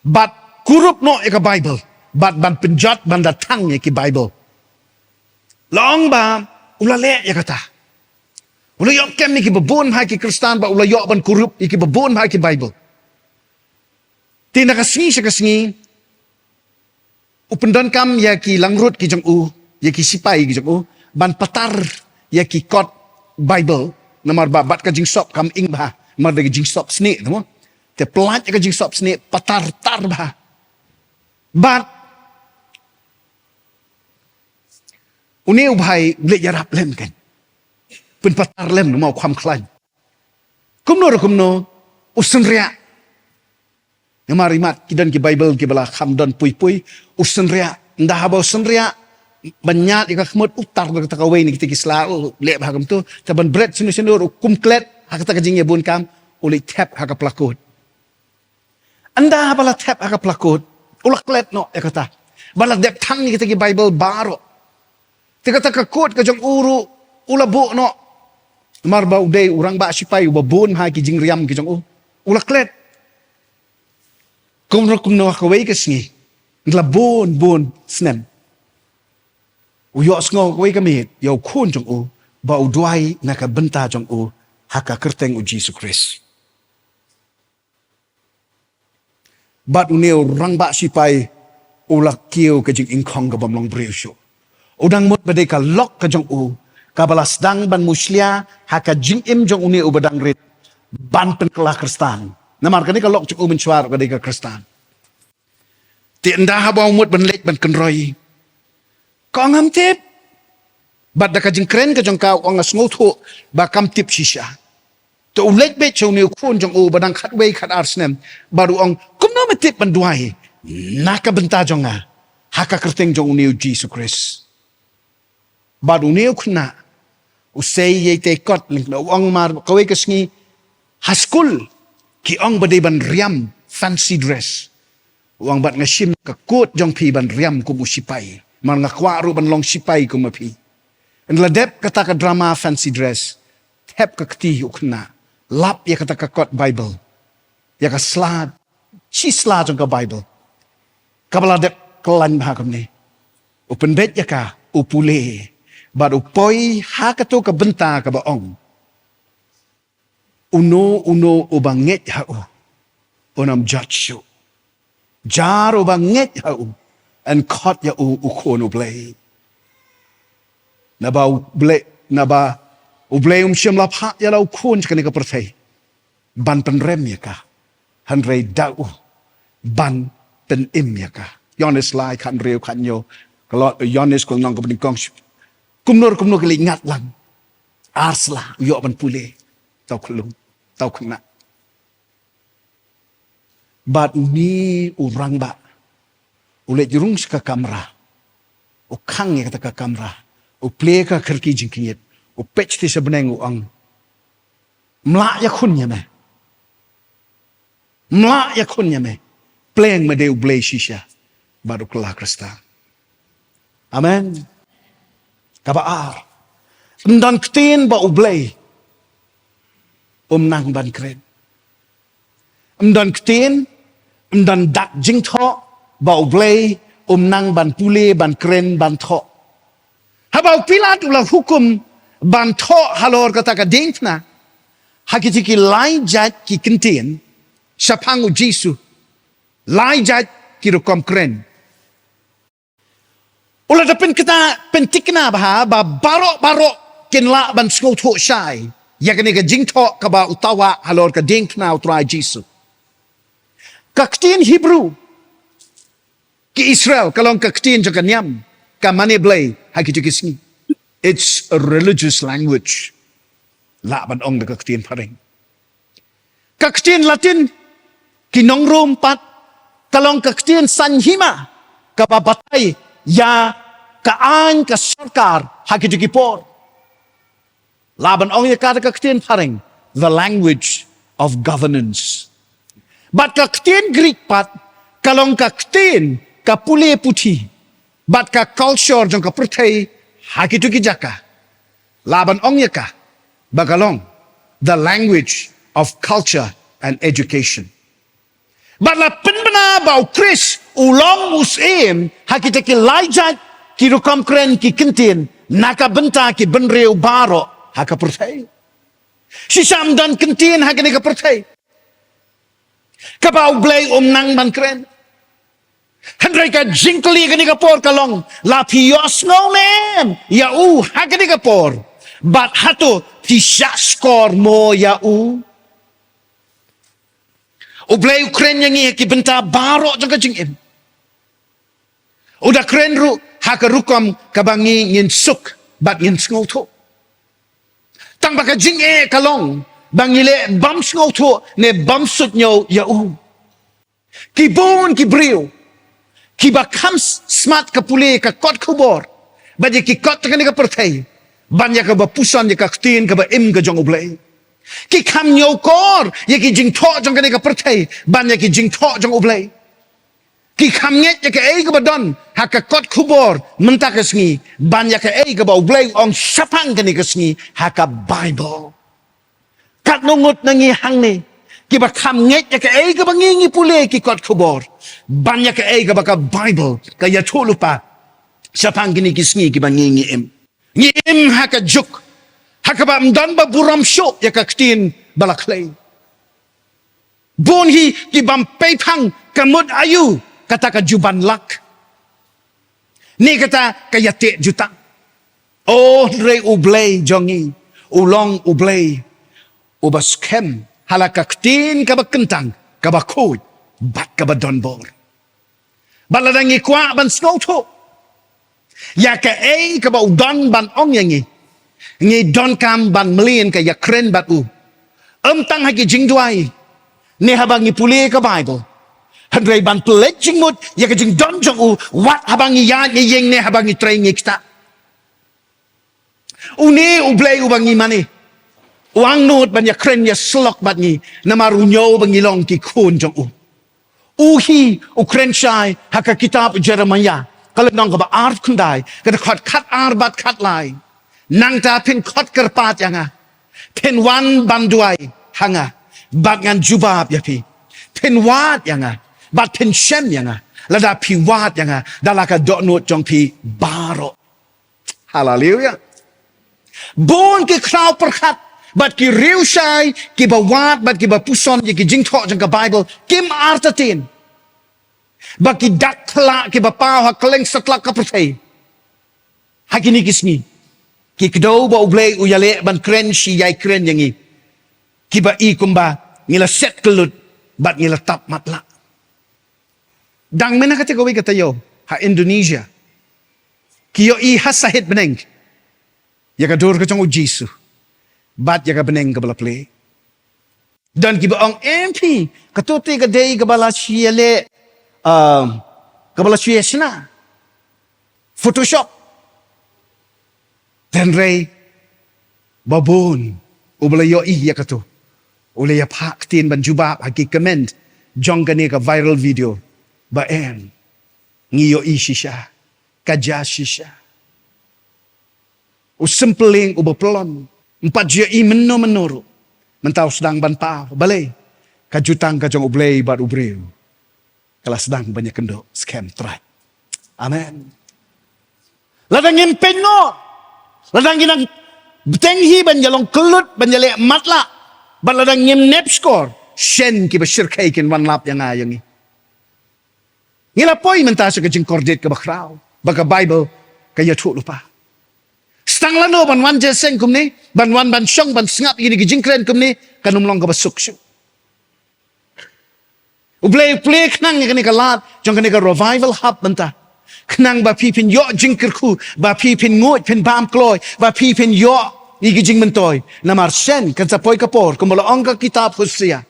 bad kurup noh ïa ka Baibl, bad ban pynjot ban da thang ïa ki Baibl. La ong ba u la leh ïa kata. U la ïoh kem ïa kiba bun bha ki Khristan, bad u la ïoh ban kurup ïa kiba bun bha ki Baibl. Te na ka sngi sha ka sngi u pyndonkam ïa ki langrut ki jong u, ïa ki sipai ki jong u, ban patar ïa ki kot Baibl, namar ba bad ka jingsop kam ing bha, namar da ka jingsop snieh, tamo. Te pyllait ïa ka jingsop snieh, patar tar bha. Bad une u bhai u leit ïarap lem kan, pynpatar lem namar u kham khlaiñ. Kumno re kumno u synriah. Namar imat ki don ki Baibl kiba la kham don pui pui, u synriah. Ynda haba u synriah ban ñiad ïa ka khmut, u tar da kata kawei na kita ki sla, u leh bha kumto. Te ban bret shano shano ruh kum klet ha kata ka jingïabun kam, u leit thep ha ka plakut. Ynda haba la thep ha ka plakut, u la klet noh ïa kata, ba la dep thang ïa kita ki Baibl baroh. Te kata ka kot ka jong u ruh u la buh noh, namar ba u dei u rangbah sipai uba bun ha ki jingriam ki jong u. U la klet. Kumno kumno ha kawei ka sngi, la bun bun snem, u ïohsngew kawei ka miet ïa u khun jong u ba u duwai na ka bynta jong u ha ka kyrteng u Jisu Khrist. Bad une u rangbah sipai u la kiew ka jingïngkhong ka bym long briew shuh. U dang mut ba dei ka lok ka jong u kaba la sdang ban mushlia ha ka jingim jong une uba dang rit ban pynkylla Khristan. Namar kane ka lok jong u mynshuwa ka dei ka Khristan. Te ynda haba u mut ban leit ban kynroi, ka ong ngam tip. Bad da ka jingkren ka jong ka u ong nga sngewthuh ba kam tip shisha. Te u leit beit sha une u khun jong u ba dang khatwei khatar snem, bad u ong kumno me tip ban duwai na ka bynta jong nga ha ka kyrteng jong une u Jisu Khrist. Bad une u khynnah u sei ïa itei kot lyngkna, u ong mar kawei ka sngi ha skul ki ong ba dei ban riam fancy dress. U ong bad nga shim ka kot jong phi ban riam kum u sipai, mar nga kwah ruh ban long sipai kum ma phi. Ynda la dep kata ka drama fancy dress, thep ka kti u khynnah, lap ïa kata ka kot Baibl, ïa ka sla, shi sla jong ka Baibl kaba la dep khlaiñ bha kumne. U pynbeit ïa ka, u pule, bad u poi ha kato ka bynta kaba ong, uno uno uba ngeit ha u, un ym jot shuh. Jar uba ngeit ha u, yn khot ïa u u khun U Blei. Naba U Blei, naba U Blei um shym la phah ïa la u khun sha kane ka pyrthei ban pynrem ïa ka, hynrei da u ban pynim ïa ka. Ïoannis lai khathynriew khathynñiew, ka lok Ïoannis ka lynnong kaba nyngkong. Kumno kumno ki leit ngat lang, ar sla u ïoh ban pule, tau khlung, tau khynnah. Bad une u rangbah u leit rung sha ka kamra, u khang ïa kata ka kamra, u plie ka kyrki jingkynjit, u peit te sha bneng, u ong, "Mlah ïakhun ïa me. Mlah ïakhun ïa me. Pleng me dei U Blei shisha bad u kylla Khristan." Amen. Kaba ar, ym don ktien ba U Blei um nang ban kren. Ym don ktien, ym don dak jingthoh ba U Blei um nang ban pule, ban kren, ban thoh. Haba u Pilat u la hukum ban thoh halor kata ka diengphna ha kita ki lai jait ki kyntien shaphang U Jisu, lai jait ki rukom kren, u la da pynthikna, pynthikna bha ba baroh baroh kin lah ban sngewthuh shai ïa kane ka jingthoh kaba u tawah halor ka diengphna U Trai Jisu. Ka ktien Hebrew, ki Israel, ka long ka ktien jong ka niam, ka mane Blei ha kito ki sngi. It's a religious language, lah ban ong da ka ktien phareng. Ka ktien Latin, ki nong Rom pat, ka long ka ktien saiñ hima kaba batai ïa ka aiñ ka sorkar ha kito ki por. Lah ban ong ïa ka da ka ktien phareng, the language of governance. Bad ka ktien Greek pat, ka long ka ktien ka pule puthi bad ka culture jong ka pyrthei ha kito ki jaka. Lah ban ong ïa ka ba ka long the language of culture and education. Bad la pynbna ba U Khrist u long u syiem ha kita ki lai jait ki rukom kren, ki kyntien, na ka bynta ki bynriew baroh ha ka pyrthei. Shisha ym don kyntien ha kane ka pyrthei kaba U Blei um nang ban kren. Hynrei ka jingkylli kane ka por ka long, la phi ïohsngew ne em ïa u ha kane ka por? Bad hato phi shah shkor mo ïa u? U Blei u kren ïa ngi ha ki bynta baroh jong ka jingim. U da kren ruh ha ka rukom kaba ngi ngin suk bad ngin sngewthuh. Tang ba ka jingeh ka long ba ngi leh bym sngewthuh ne bym suidñiew ïa u. Ki bun ki briew kiba kham s-, smat ka pule ka kot khubor bad ïa ki kot jong kane ka pyrthei ban ïa kaba puson ïa ka ktien kaba im ka jong U Blei. Ki kham ñiewkor ïa ki jingthoh jong kane ka pyrthei ban ïa ki jingthoh jong U Blei. Ki kham ngeit ïa kaei kaba don ha ka kot khubor mynta ka sngi ban ïa kaei kaba U Blei u ong shaphang kane ka sngi ha ka Baibl. Katno ngut na ngi hangne kiba kham ngeit ïa kaei kaba ngi ngi pule ki kot khubor ban ïa kaei kaba ka Baibl ka ïathuh lypa shaphang kine ki sngi kiba ngi ngi im. Ngi im ha ka juk ha kaba ym don ba burom shuh ïa ka ktien ba la khlei. Bun hi ki bym pei phang ka mut aïu kata ka juban lak ne kata ka ïateh jutang. O, hynrei U Blei jong ngi u long U Blei uba skhem ha la ka ktien kaba kyntang, kaba khuid bad kaba donbor. Bad lada ngi kwah ban sngewthuh ïa kaei kaba u don ban ong ïa ngi, ngi donkam ban mlien ka ïakren bad u, ym tang ha ki jingduwai ne haba ngi pule ka Baibl, hynrei ban pynleit jingmut ïa ka jingdon jong u wat haba ngi ïaid ngi ïeng ne haba ngi trei ngi ktah. Une U Blei uba ngi mane u angnud ban ïakren ïasyllok bad ngi namar u ñiew ba ngi long ki khun jong u. U hi u kren shai ha ka kitab Jeremaïah ka lynnong kaba arphew khyndai, ka dkhot khatar bad khatlai. Nangta phin khot kyrpad ïa nga, phin wan ban duwai ha nga bad ngan jubab ïa phi. Phin wad ïa nga bad phin shem ïa nga lada phi wad ïa nga da la ka dohnud jong phi baroh. Haleluia. Bun ki khraw pyrkhat bad ki riewshai kiba wad bad kiba puson ïa ki jingthoh jong ka Baibl kim artatien ba ki dak khyllah kiba paw ha kylleng satlak ka pyrthei ha kine ki sngi ki kdew ba U Blei u ïaleh ban kren shi ïai kren ïa ngi, kiba i kumba ngi la set kyllut bad ngi la tap matlah. Dang mynta kata kawei ka taïew ha Indonesia ki ïohi ha sahit bneng ïa ka dur ka jong U Jisu bad ïa ka bneng kaba la plie. Don kiba ong em phi, kato te ka dei kaba la shia leh, um, kaba la shia shna. Photoshop. Hynrei ba bun uba la ïohi ïa kato, u la ïa phah ktien ban jubab ha ki comment jong kane ka viral video ba em, ngi ïohi shisha, ka jia shisha. U simple ïing uba pyllun, ym pat ju ïohi mynno mynno ruh, mynta u sdang ban paw. Balei? Ka jutang ka jong U Blei bad u briew ka la sdang ban ïakynduh skhem trai. Amen. Lada ngim pynnoh, lada ngi nang bteng hi ban ïalong kyllut, ban ïaleh matlah, bad lada ngim nep shkor, shen kiba shyrkhei kin wan lap ïa nga ïa ngi. Ngi la poi mynta sha ka jingkordit kaba khraw ba ka Bible ka ïathuh lypa. Sdang lano ban wan jingïaseng kumne, ban wan ban shong ban sngap ïa kine ki jingkren kumne, kan ym long kaba suk shuh. U Blei u plie khnang ïa kane ka lad jong kane ka revival hub mynta, khnang ba phi phin ïoh jingkyrkhu, ba phi phin nguid, phin bam kloi, ba phi phin ïoh ïa ki jingmyntoi. Namar shen kan sa poi ka por kumba la ong ka kitab Hosea,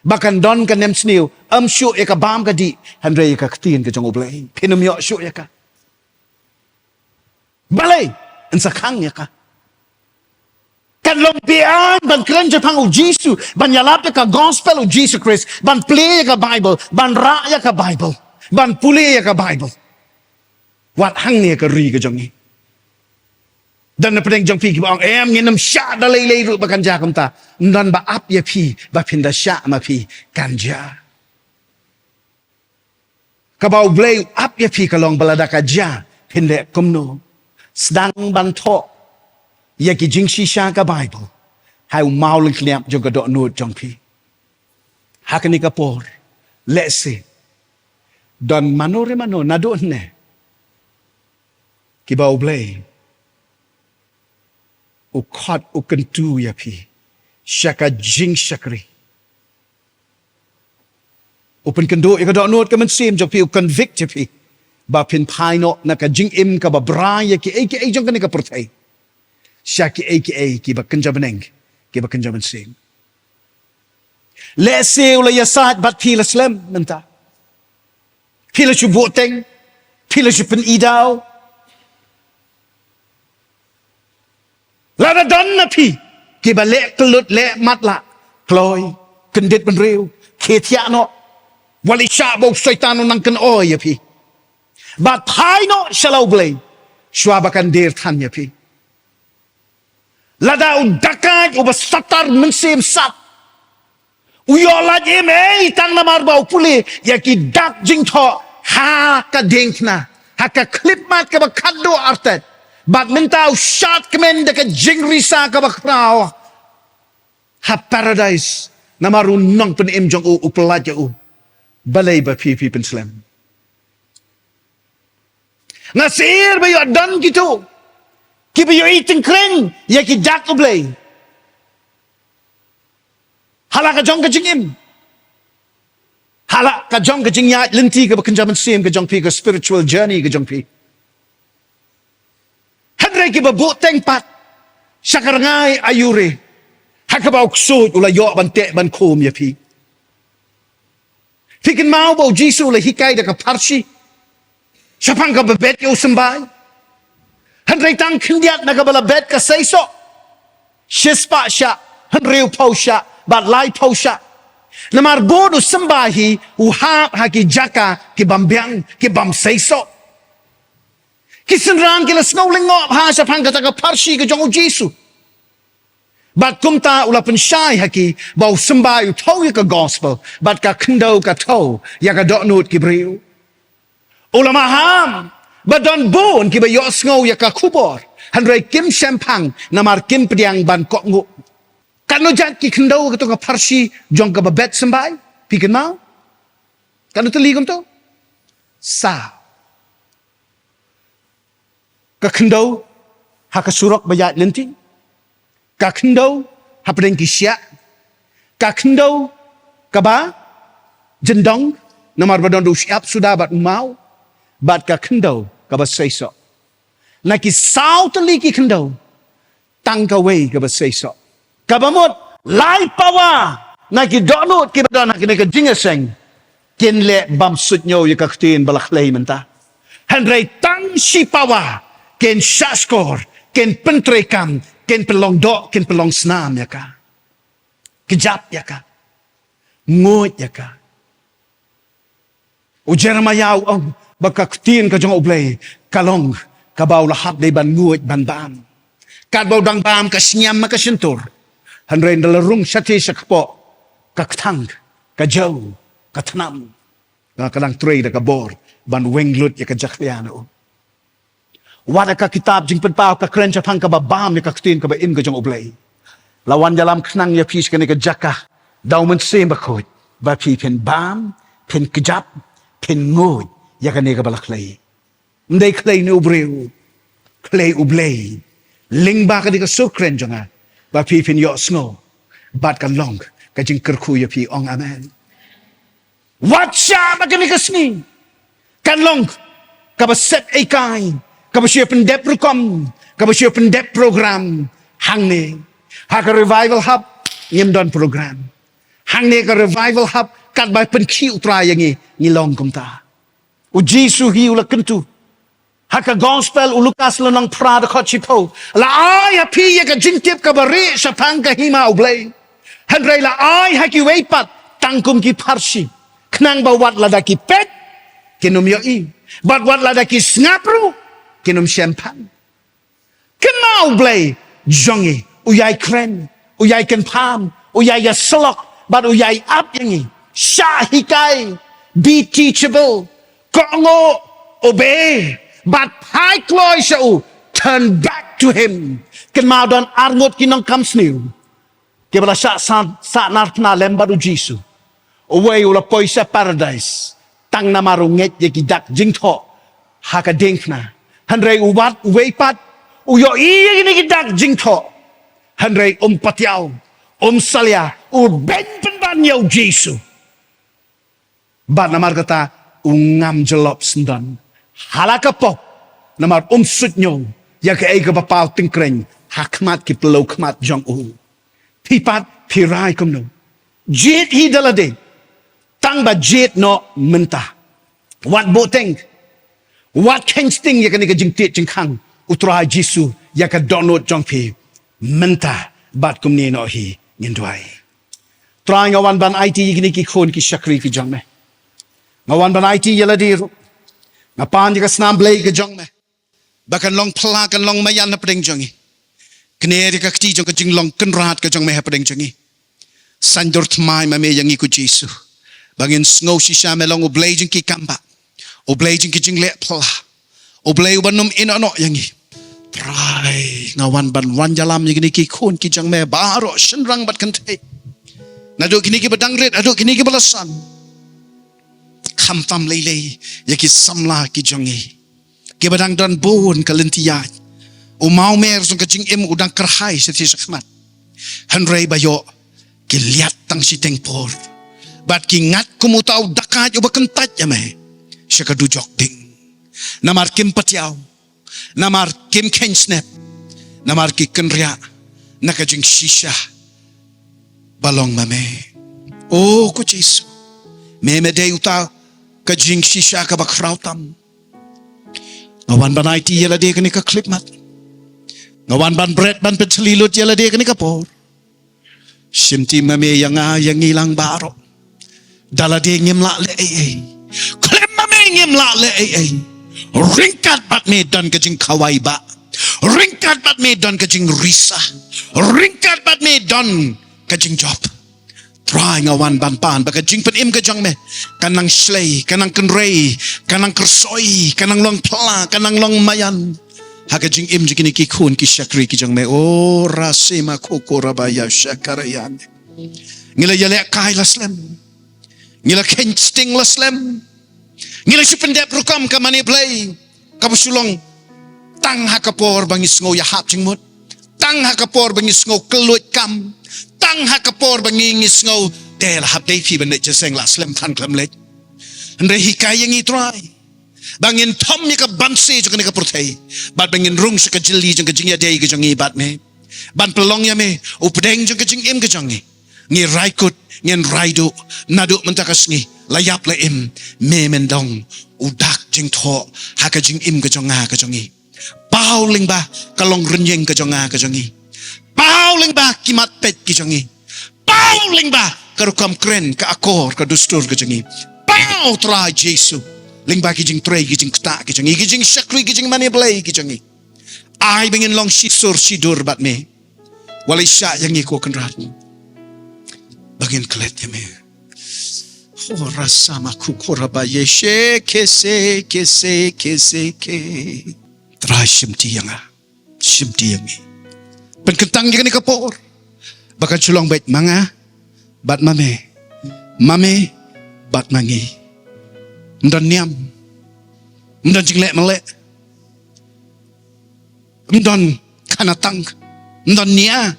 ba kan don ka nemsniew, ym shuh ïa ka bam ka dih, hynrei ïa ka ktien ka jong U Blei. Phin ym ïoh shuh ïa ka. Balei? Yn sa khang ïa ka. Kan long biang ban kren shaphang U Jisu, ban ïalap ïa ka gospel U Jisu Khrist, ban plie ïa ka Bible, ban rah ïa ka Bible, ban pule ïa ka Bible. Wat hangne ka ri ka jong ngi. Don na pdeng jong phi kiba ong, em, ngin ym shah da lei lei ruh ba kan jia kumta. Ym don ba ap ïa phi ba phin da shah ma phi, kan jia. Kaba U Blei u ap ïa phi ka long ba lada ka jia, phin leh kumno. Sdang ban thoh ïa ki jingshisha ka Bible ha u maw lyngkniap jong ka dohnud jong phi. Ha kane ka por, lehse don mano re mano naduh ne kiba U Blei u khot, u kyntu ïa phi sha ka jingshakri. U pynkynduh ïa ka dohnud ka mynsiem jong phi, u convict ïa phi ba phin phai noh na ka jingim kaba brai ïa kiei kiei jong kane ka pyrthei sha kiei kiei kiba kynja bneng, kiba kynja mynsiem. Lehse u la ïasaid bad phi la slem mynta. Phi la shu buhteng, phi la shu pynidaw. Lada don na phi kiba leh kyllut, leh matlah, kloi, kyndit bynriew, khie thiah noh. Wat leit shah ba u Soitan u nang kynoi ïa phi. Bad phai noh sha la U Blei shuwa ba kan dier than ïa phi. Lada u dakaid uba satar mynsiem sat u ïoh lait im ei tang namar ba u pule ïa ki dak jingthoh ha ka diengphna, ha ka khyllipmat kaba khatduh artet, bad mynta u shad kmen da ka jingrisa kaba khraw ha paradise, namar u nongpynim jong u u pyllait ïa u. Balei ba phi, phi pynslem? Nga sngewsih ba ïoh don kito kiba ïohi tyngkring ïa ki dak U Blei ha la ka jong ka jingim, ha la ka jong ka jingïaid lynti kaba kynja mynsiem ka jong phi, ka spiritual journey ka jong phi. Hynrei kiba buhteng pat sha ka rngai aiu re, ha kaba u ksuid u la ïoh ban teh ban khum ïa phi. Phi kynmaw ba U Jisu u la hikai da ka pharshi shaphang kaba bet ïa u symbai. Hynrei tang khyndiat na kaba la bet ka seisoh, shispah shah, hynriewphew shah, bad laiphew shah. Namar bun u symbai hi u hap ha ki jaka ki bym biang, ki bym seisoh. Ki synran ki la sngew lyngngoh bha shaphang kata ka pharshi ka jong U Jisu. Bad kumta u la pynshai ha ki ba u symbai u thew ïa ka gospel, bad ka khyndew ka thew ïa ka dohnud ki briew. U la maham ba don bun kiba ïohsngew ïa ka khubor, hynrei kim shemphang namar kim pdiang ban kohnguh. Katno jait ki khyndew kato ka pharshi jong kaba bet symbai? Phi kynmaw? Katno tylli kumto? Saw. Ka khyndew ha ka surok ba ïaid lynti, ka khyndew hapdeng ki shiah, ka khyndew kaba jyndong namar ba don u shyiap suda bad u maw, bad ka khyndew kaba seisoh. Na ki saw tylli ki khyndew, tang kawei kaba seisoh, kaba mut lai pawa Na ki dohnud kiba don ha kane ka jingïaseng, kin leh bymsuidñiew ïa ka ktien ba la khlei mynta. Hynrei tang shi pawa kin shahshkor, kin pyntreikam, kin pynlong doh, kin pynlong snam ïa ka. Kjap ïa ka. Nguid ïa ka. U Jeremiah u ong ba ka ktien ka jong U Blei ka long kaba u la hap dei ban nguid ban bam. Katba u dang bam ka sniam ma ka shyntur. Hynrei ynda la rung shatei sha kpoh, ka kthang, ka jew, ka thnam, ka dang trei da ka bor ban weng lut ïa ka jakhlia na u. Wat ha ka kitab Jingpynpaw ka kren shaphang kaba bam ïa ka ktien kaba im ka jong U Blei. La wan ïalam khnang ïa phi sha kane ka jaka da U Mynsiem Bakhuid, ba phi phin bam, phin kjap, phin nguid ïa kane kaba la khlei. Ym dei khlei une u briew, khlei U Blei. Lyngba kane ka sur kren jong nga, ba phi phin ïohsngew bad kan long ka jingkyrkhu ïa phi. Ong amen. Wat shah ba kane ka sngi kan long kaba set eikai, kaba shu pyndep rukom, kaba shu pyndep program. Hangne ha ka Revival Hub ngim don program. Hangne ka Revival Hub, katba pynkhih U Trai ïa ngi, ngi long kumta. U Jisu hi u la kyntu ha ka Gospel u Lukas lynnong phra dkhot shiphew, la ai ha phi ïa ka jingtip kaba rieh shaphang ka hima U Blei. Hynrei la ai ha kiwei pat tang kum ki pharshi, khnang ba wat lada ki peit kin ym ïohi, bad wat lada ki sngap ruh kin ym shemphang. Kynmaw, U Blei jong ngi u ïai kren, u ïai kynpham, u ïai ïasyllok bad u ïai ap ïa ngi. Shah hikai, be teachable, kohnguh, obey, bad phai kloi sha u, turn back to him. Kynmaw, don arngut ki nongkam sniew kiba la shah sah, sah narphna lem bad U Jisu. Uwei u la poi sha Paradise tang namar u ngeit ïa ki dak jingthoh ha ka diengphna. Hynrei u wat, uwei pat u ïohi ïa kine ki dak jingthoh, hynrei um patiaw, um salia, u beiñ pynban ïa U Jisu. Bad namar kata u ngam jyllop syndon ha la ka pop, namar um suidñiew ïa kaei kaba paw tyngkreiñ ha khmat ki phyllaw khmat jong u. Phi pat phi rai kumno? Jied hi da lade, tang ba jied noh mynta. Wat buhteng, wat kheiñ sting ïa kane ka jingtied jingkhang U Trai Jisu ïa ka dohnud jong phi mynta bad kumne noh hi. Ngin duwai. Trai, nga wan ban aiti ïa kine ki khun ki shakri ki jong me. Nga wan ban aiti ïa lade ruh. Nga pan ïa ka snam Blei ka jong me ba kan long phylla, kan long maïan hapdeng jong ngi. Kner ïa ka kti jong ka jinglong kynrad ka jong me hapdeng jong ngi. Saiñdur thymmai ma me ïa ngi ko Jisu, ba ngin sngew shisha me long U Blei jong ki kambah, U Blei jong ki jingleh phylla, U Blei uba nym ïehnoh noh ïa ngi. Trai, nga wan ban wan ïalam ïa kine ki khun ki jong me baroh, shynrang bad kynthei, naduh kine kiba dang rit haduh kine kiba la san. Khamtam lei lei ïa ki samla ki jong ngi kiba dang don bun ka lynti ïaid. U mawmer jong ka jingim u dang kyrhai shatei shakhmat. Hynrei ba ïoh ki liat tang shiteng por bad ki ngat kum uta u dakaid uba kyntait ïa me sha ka dujok ding. Namar kim patiaw, namar kim kheiñ snep, namar ki kynriah na ka jingshisha ba long ma me. O ko Jisu, me me dei uta ka jingshisha kaba khraw tam. Nga wan ban aiti ïa lade kane ka khyllipmat. Nga wan ban bret ban pynthylliew lut ïa lade kane ka por. Shimti ma me ïa nga ïa ngi lang baroh. Da lade ngim lah leh ei ei. Khlem ma me ngim lah leh ei ei. Ryngkat bad me don ka jingkhawai bah. Ryngkat bad me don ka jingrisa. Ryngkat bad me don ka jingjop. Trai, nga wan ban pan ba ka jingpynim ka jong me kan nang shlei, kan nang kynrei, kan nang kyrsoi, kan nang long phylla, kan nang long maïan ha ka jingim jong kine ki khun ki shakri ki jong me. O rasima koko rabaya shakarayan. Ngi la ïalehkai la slem. Ngi la kheiñ sting la slem. Ngi la shu pyndep rukom ka mane Blei kaba shu long tang ha ka por ba ngi sngew ïahap jingmut, tang ha ka por ba ngi sngew kylluid kam, tang ha ka por ba ngi, ngi sngew te la hap dei phi ban leit jingïaseng, la slem than khlem leit. Hynrei hikai ïa ngi Trai ba ngin thom ïa ka banse jong kane ka pyrthei bad ba ngin rung sha ka jylli jong ka jingïadei ka jong ngi bad me, ban pynlong ïa me u pdeng jong ka jingim ka jong ngi. Ngi rai kut, ngin rai duh, naduh mynta ka sngi, la ïap la im, me men long u dak jingthoh ha ka jingim ka jong nga ka jong ngi. Paw lyngba ka long rynïeng ka jong nga ka jong ngi. Paw lyngba ki mat peit ki jong ngi. Paw lyngba ka rukom kren, ka akor, ka dustur ka jong ngi. Paw Trai Jisu lyngba ki jingtrei, ki jingktah ki jong ngi, ki jingshakri, ki jingmane blei ki jong ngi. Ai ba ngin long shisur shidur bad me. Wat la shah ïa ngi ko Kynrad, ba ngin klet ïa me. Hora sama kukura ba yeshe kese kese kese ke. Trai shimti ïa nga, shimti ïa ngi. Pynkyntang ïa kane ka por ba kan shu long beit ma nga bad ma me, ma me bad ma ngi. Ym don niam, ym don jingleh maleh, ym don khanatang, ym don nia.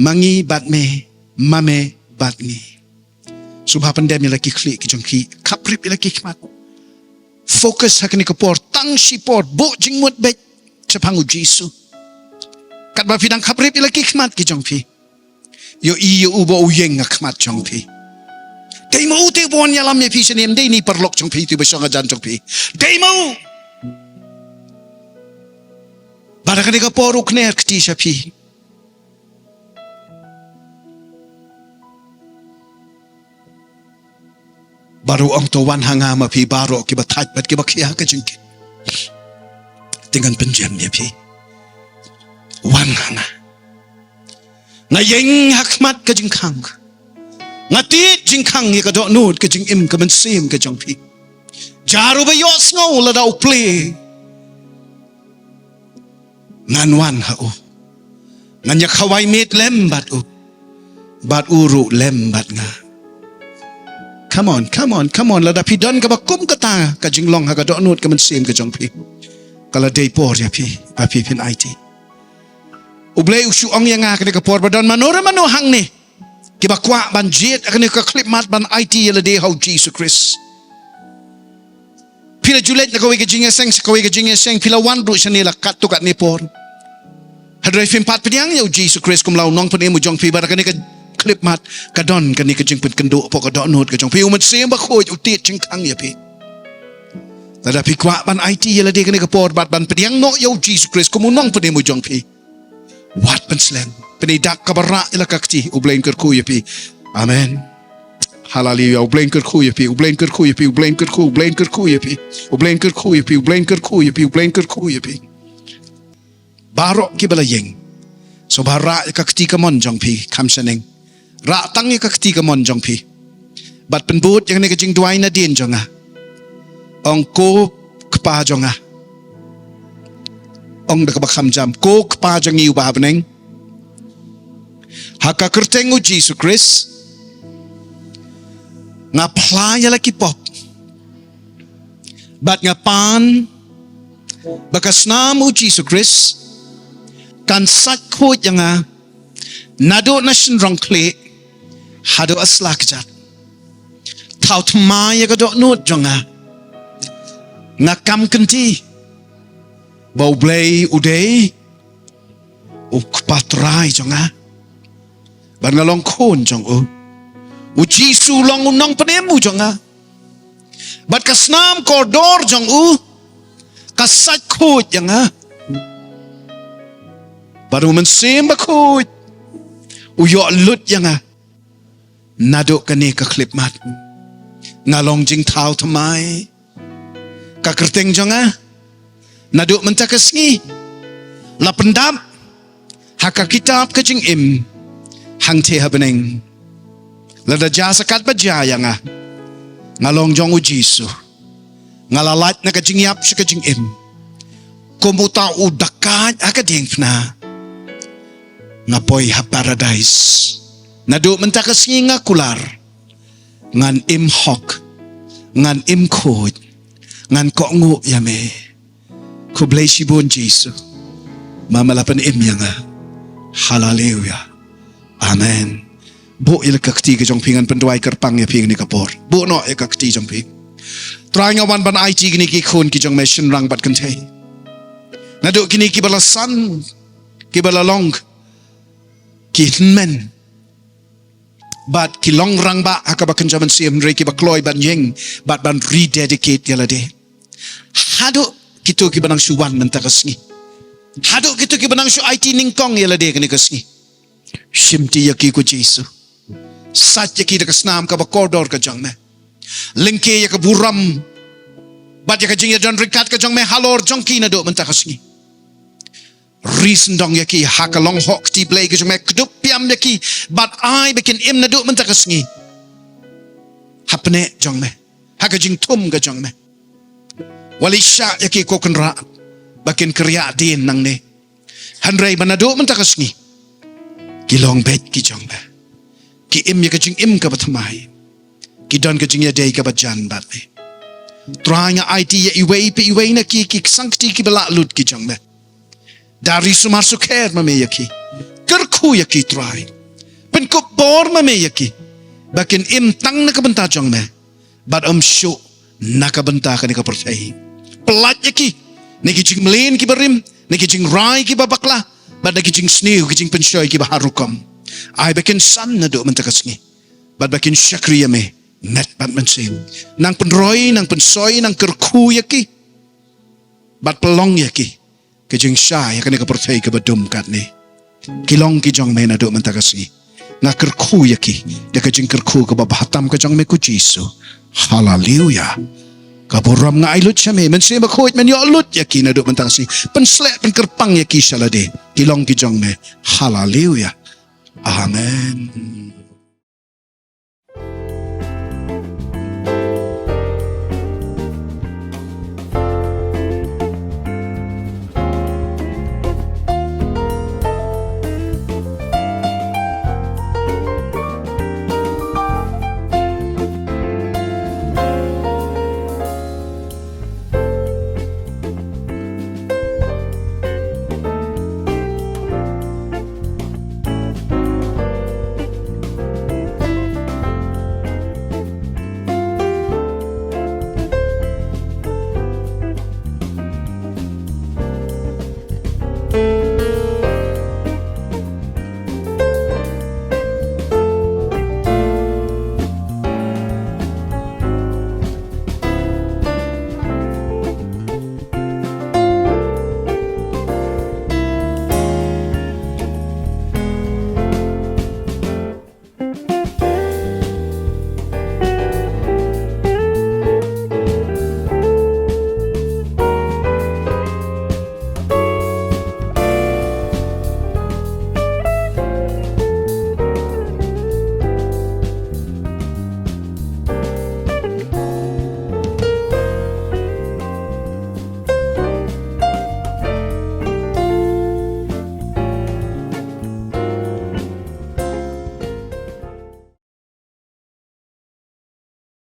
Ma ngi bad me, ma me bad ngi. Sngewbha pyndem ïa la ki khlieh ki jong phi, khaprip ïa la ki khmat. Focus ha kane ka por, tang shi por, buh jingmut beit shaphang u Jisu. Katba phi dang khaprip ïa la ki khmat ki jong phi, ïohi ïa u ba u ïeng ha khmat jong phi. Dei ma u te u wan ïalam ïa phi shane, ym dei ni paralok jong phi te ba shong hajan jong phi. Dei ma u. Bad ha kane ka por u kner kti sha phi. Bad u ong, to wan ha nga ma phi baroh kiba thait bad kiba khia ka jingkit, te ngan pynjem ïa phi. Wan ha nga. Nga ïeng ha khmat ka jingkhang. Nga tied jingkhang ïa ka dohnud ka jingim ka mynsiem ka jong phi. Jar uba ïohsngew lada u plie. Ngan wan ha u. Ngan ïa khawai miet lem bad u. Bad u ruh lem bad nga. Come on, come on, come on. Lada phi don kaba kum kata ka jinglong ha ka dohnud ka mynsiem ka jong phi, ka la dei por ïa phi ba phi phin aiti. U Blei u shu ong ïa nga kane ka por ba don mano re mano hangne kiba kwah ban jied ha kane ka khyllipmat ban aiti ïa lade ha u Jisu Khrist. Phi la ju leit na kawei ka jingïaseng sha kawei ka jingïaseng, phi la wan ruh shane la katto katne por. Hynrei phim pat pdiang ïa u Jisu Khrist kum la u nongpynim u jong phi, bad ha kane ka khyllipmat ka don kane ka jingpynkynduh hapoh ka dohnud ka jong phi. U Mynsiem Bakhuid u tied jingkhang ïa phi. Lada phi kwah ban aiti ïa lade kane ka por bad ban pdiang noh ïa u Jisu Khrist kum u nongpynim u jong phi, wat pynslem. Pynïaid dak kaba rah ïa la ka kti. U Blei un kyrkhu ïa phi. Amen. Haleluya. U Blei un kyrkhu ïa phi, U Blei un kyrkhu ïa phi, U Blei un kyrkhu, U Blei un kyrkhu ïa phi. U Blei un kyrkhu ïa phi, U Blei un kyrkhu ïa phi, U Blei un kyrkhu ïa phi. Baroh kiba la ïeng, sngewbha rah ïa ka kti kamon jong phi kham shaneng. Rah tang ïa ka kti kamon jong phi. Bad pynbud ïa kane ka jingduwai nadien jong nga. Ong, ko Kpa jong nga. Ong da kaba kham jam, ko Kpa jong ngi uba ha bneng. Ha ka kyrteng u Jisu Khrist, nga phla ïa la ki pop. Bad nga pan ba ka snam u Jisu Khrist kan sait khuid ïa nga, naduh na shynrong khlieh haduh ha sla kjat. Thaw thymmai ïa ka dohnud jong nga. Nga kam kynti ba U Blei u dei u Kpa Trai jong nga. Bad nga long khun jong u. U Jisu u long u nongpynim u jong nga. Bad ka snam kordor jong u ka sait khuid ïa nga. Bad u Mynsiem Bakhuid u ïoh lut ïa nga. Naduh kane ka khyllipmat nga long jingthaw thymmai. Ka kyrteng jong nga naduh mynta ka sngi la pyndap ha ka kitab ka jingim hangtei ha bneng. Lada jia sa katba jia ïa nga, nga long jong u Jisu. Nga la lait na ka jingïap sha ka jingim. Kum uta u dakait ha ka diengphna, nga poi ha Paradise. Naduh mynta ka sngi nga kular. Ngan im hok, ngan im khuid, ngan kohnguh ïa me. Khublei shibun Jisu, ma me la pynim ïa nga. Haleluya. Amen. Buh ïa la ka kti ka jong phi, ngan pynduwai kyrpang ïa phi ha kane ka por. Buh noh ïa ka kti jong phi. Trai, nga wan ban aiti ïa kine ki khun ki jong me shynrang bad kynthei. Naduh kine kiba la san, kiba la long ki hynmen, Bad ki long rangbah ha kaba kynja mynsiem, hynrei kiba kloi ban ïeng bad ban rededicate ïa lade. Haduh kito kiba nang shu wan mynta ka sngi, haduh kito kiba nang shu aiti nyngkong ïa lade kane ka sngi, shimti ïa ki ko Jisu. Sait ïa ki da ka snam kaba kordor ka jong me. Lyngkhuh ïa ka burom bad ïa ka jingïadon ryngkat ka jong me halor jong ki naduh mynta ka sngi. Ri sngewdong ïa ki ha ka long hok kti Blei ka jong me, kdup piam ïa ki bad ai ba kin im naduh mynta ka sngi ha pneh jong me, ha ka jingthum ka jong me. Wat leit shah ïa ki ko Kynrad ba kin kyrïah dien nangne. Hynrei ba naduh mynta ka sngi ki long beit ki jong me. Ki im ïa ka jingim kaba thymmai. Ki don ka jingïadei kaba jan bad me. Trai, nga aiti ïa iwei pa iwei na ki, ki sangkti kiba lah lut ki jong me. Da ri sumar sukher ma me ïa ki. Kyrkhu ïa ki Trai. Pynkup bor ma me ïa ki ba kin im tang na ka bynta jong me bad ym shuh na ka bynta kane ka pyrthei. Pyllait ïa ki na ki jingmlien kiba rim, na ki jingrai kiba bakla, bad na ki jingsniew, ki jingpynshoi kiba har rukom. Ai ba kin san naduh mynta ka sngi bad ba kin shakri ïa me met bad mynsiem. Nang pynroi, nang pynsoi, nang kyrkhu ïa ki bad pynlong ïa ki ka jingshai ha kane ka pyrthei kaba dum katne. Ki long ki jong me naduh mynta ka sngi. Nga kyrkhu ïa ki da ka jingkyrkhu kaba bha tam ka jong me ko Jisu. Haleluya. Ka burom nga ai lut sha me, Mynsiem Bakhuid men ïoh lut ïa ki naduh mynta ka sngi. Pynsleh, pynkyrpang ïa ki sha lade. Ki long ki jong me. Haleluya. Amen.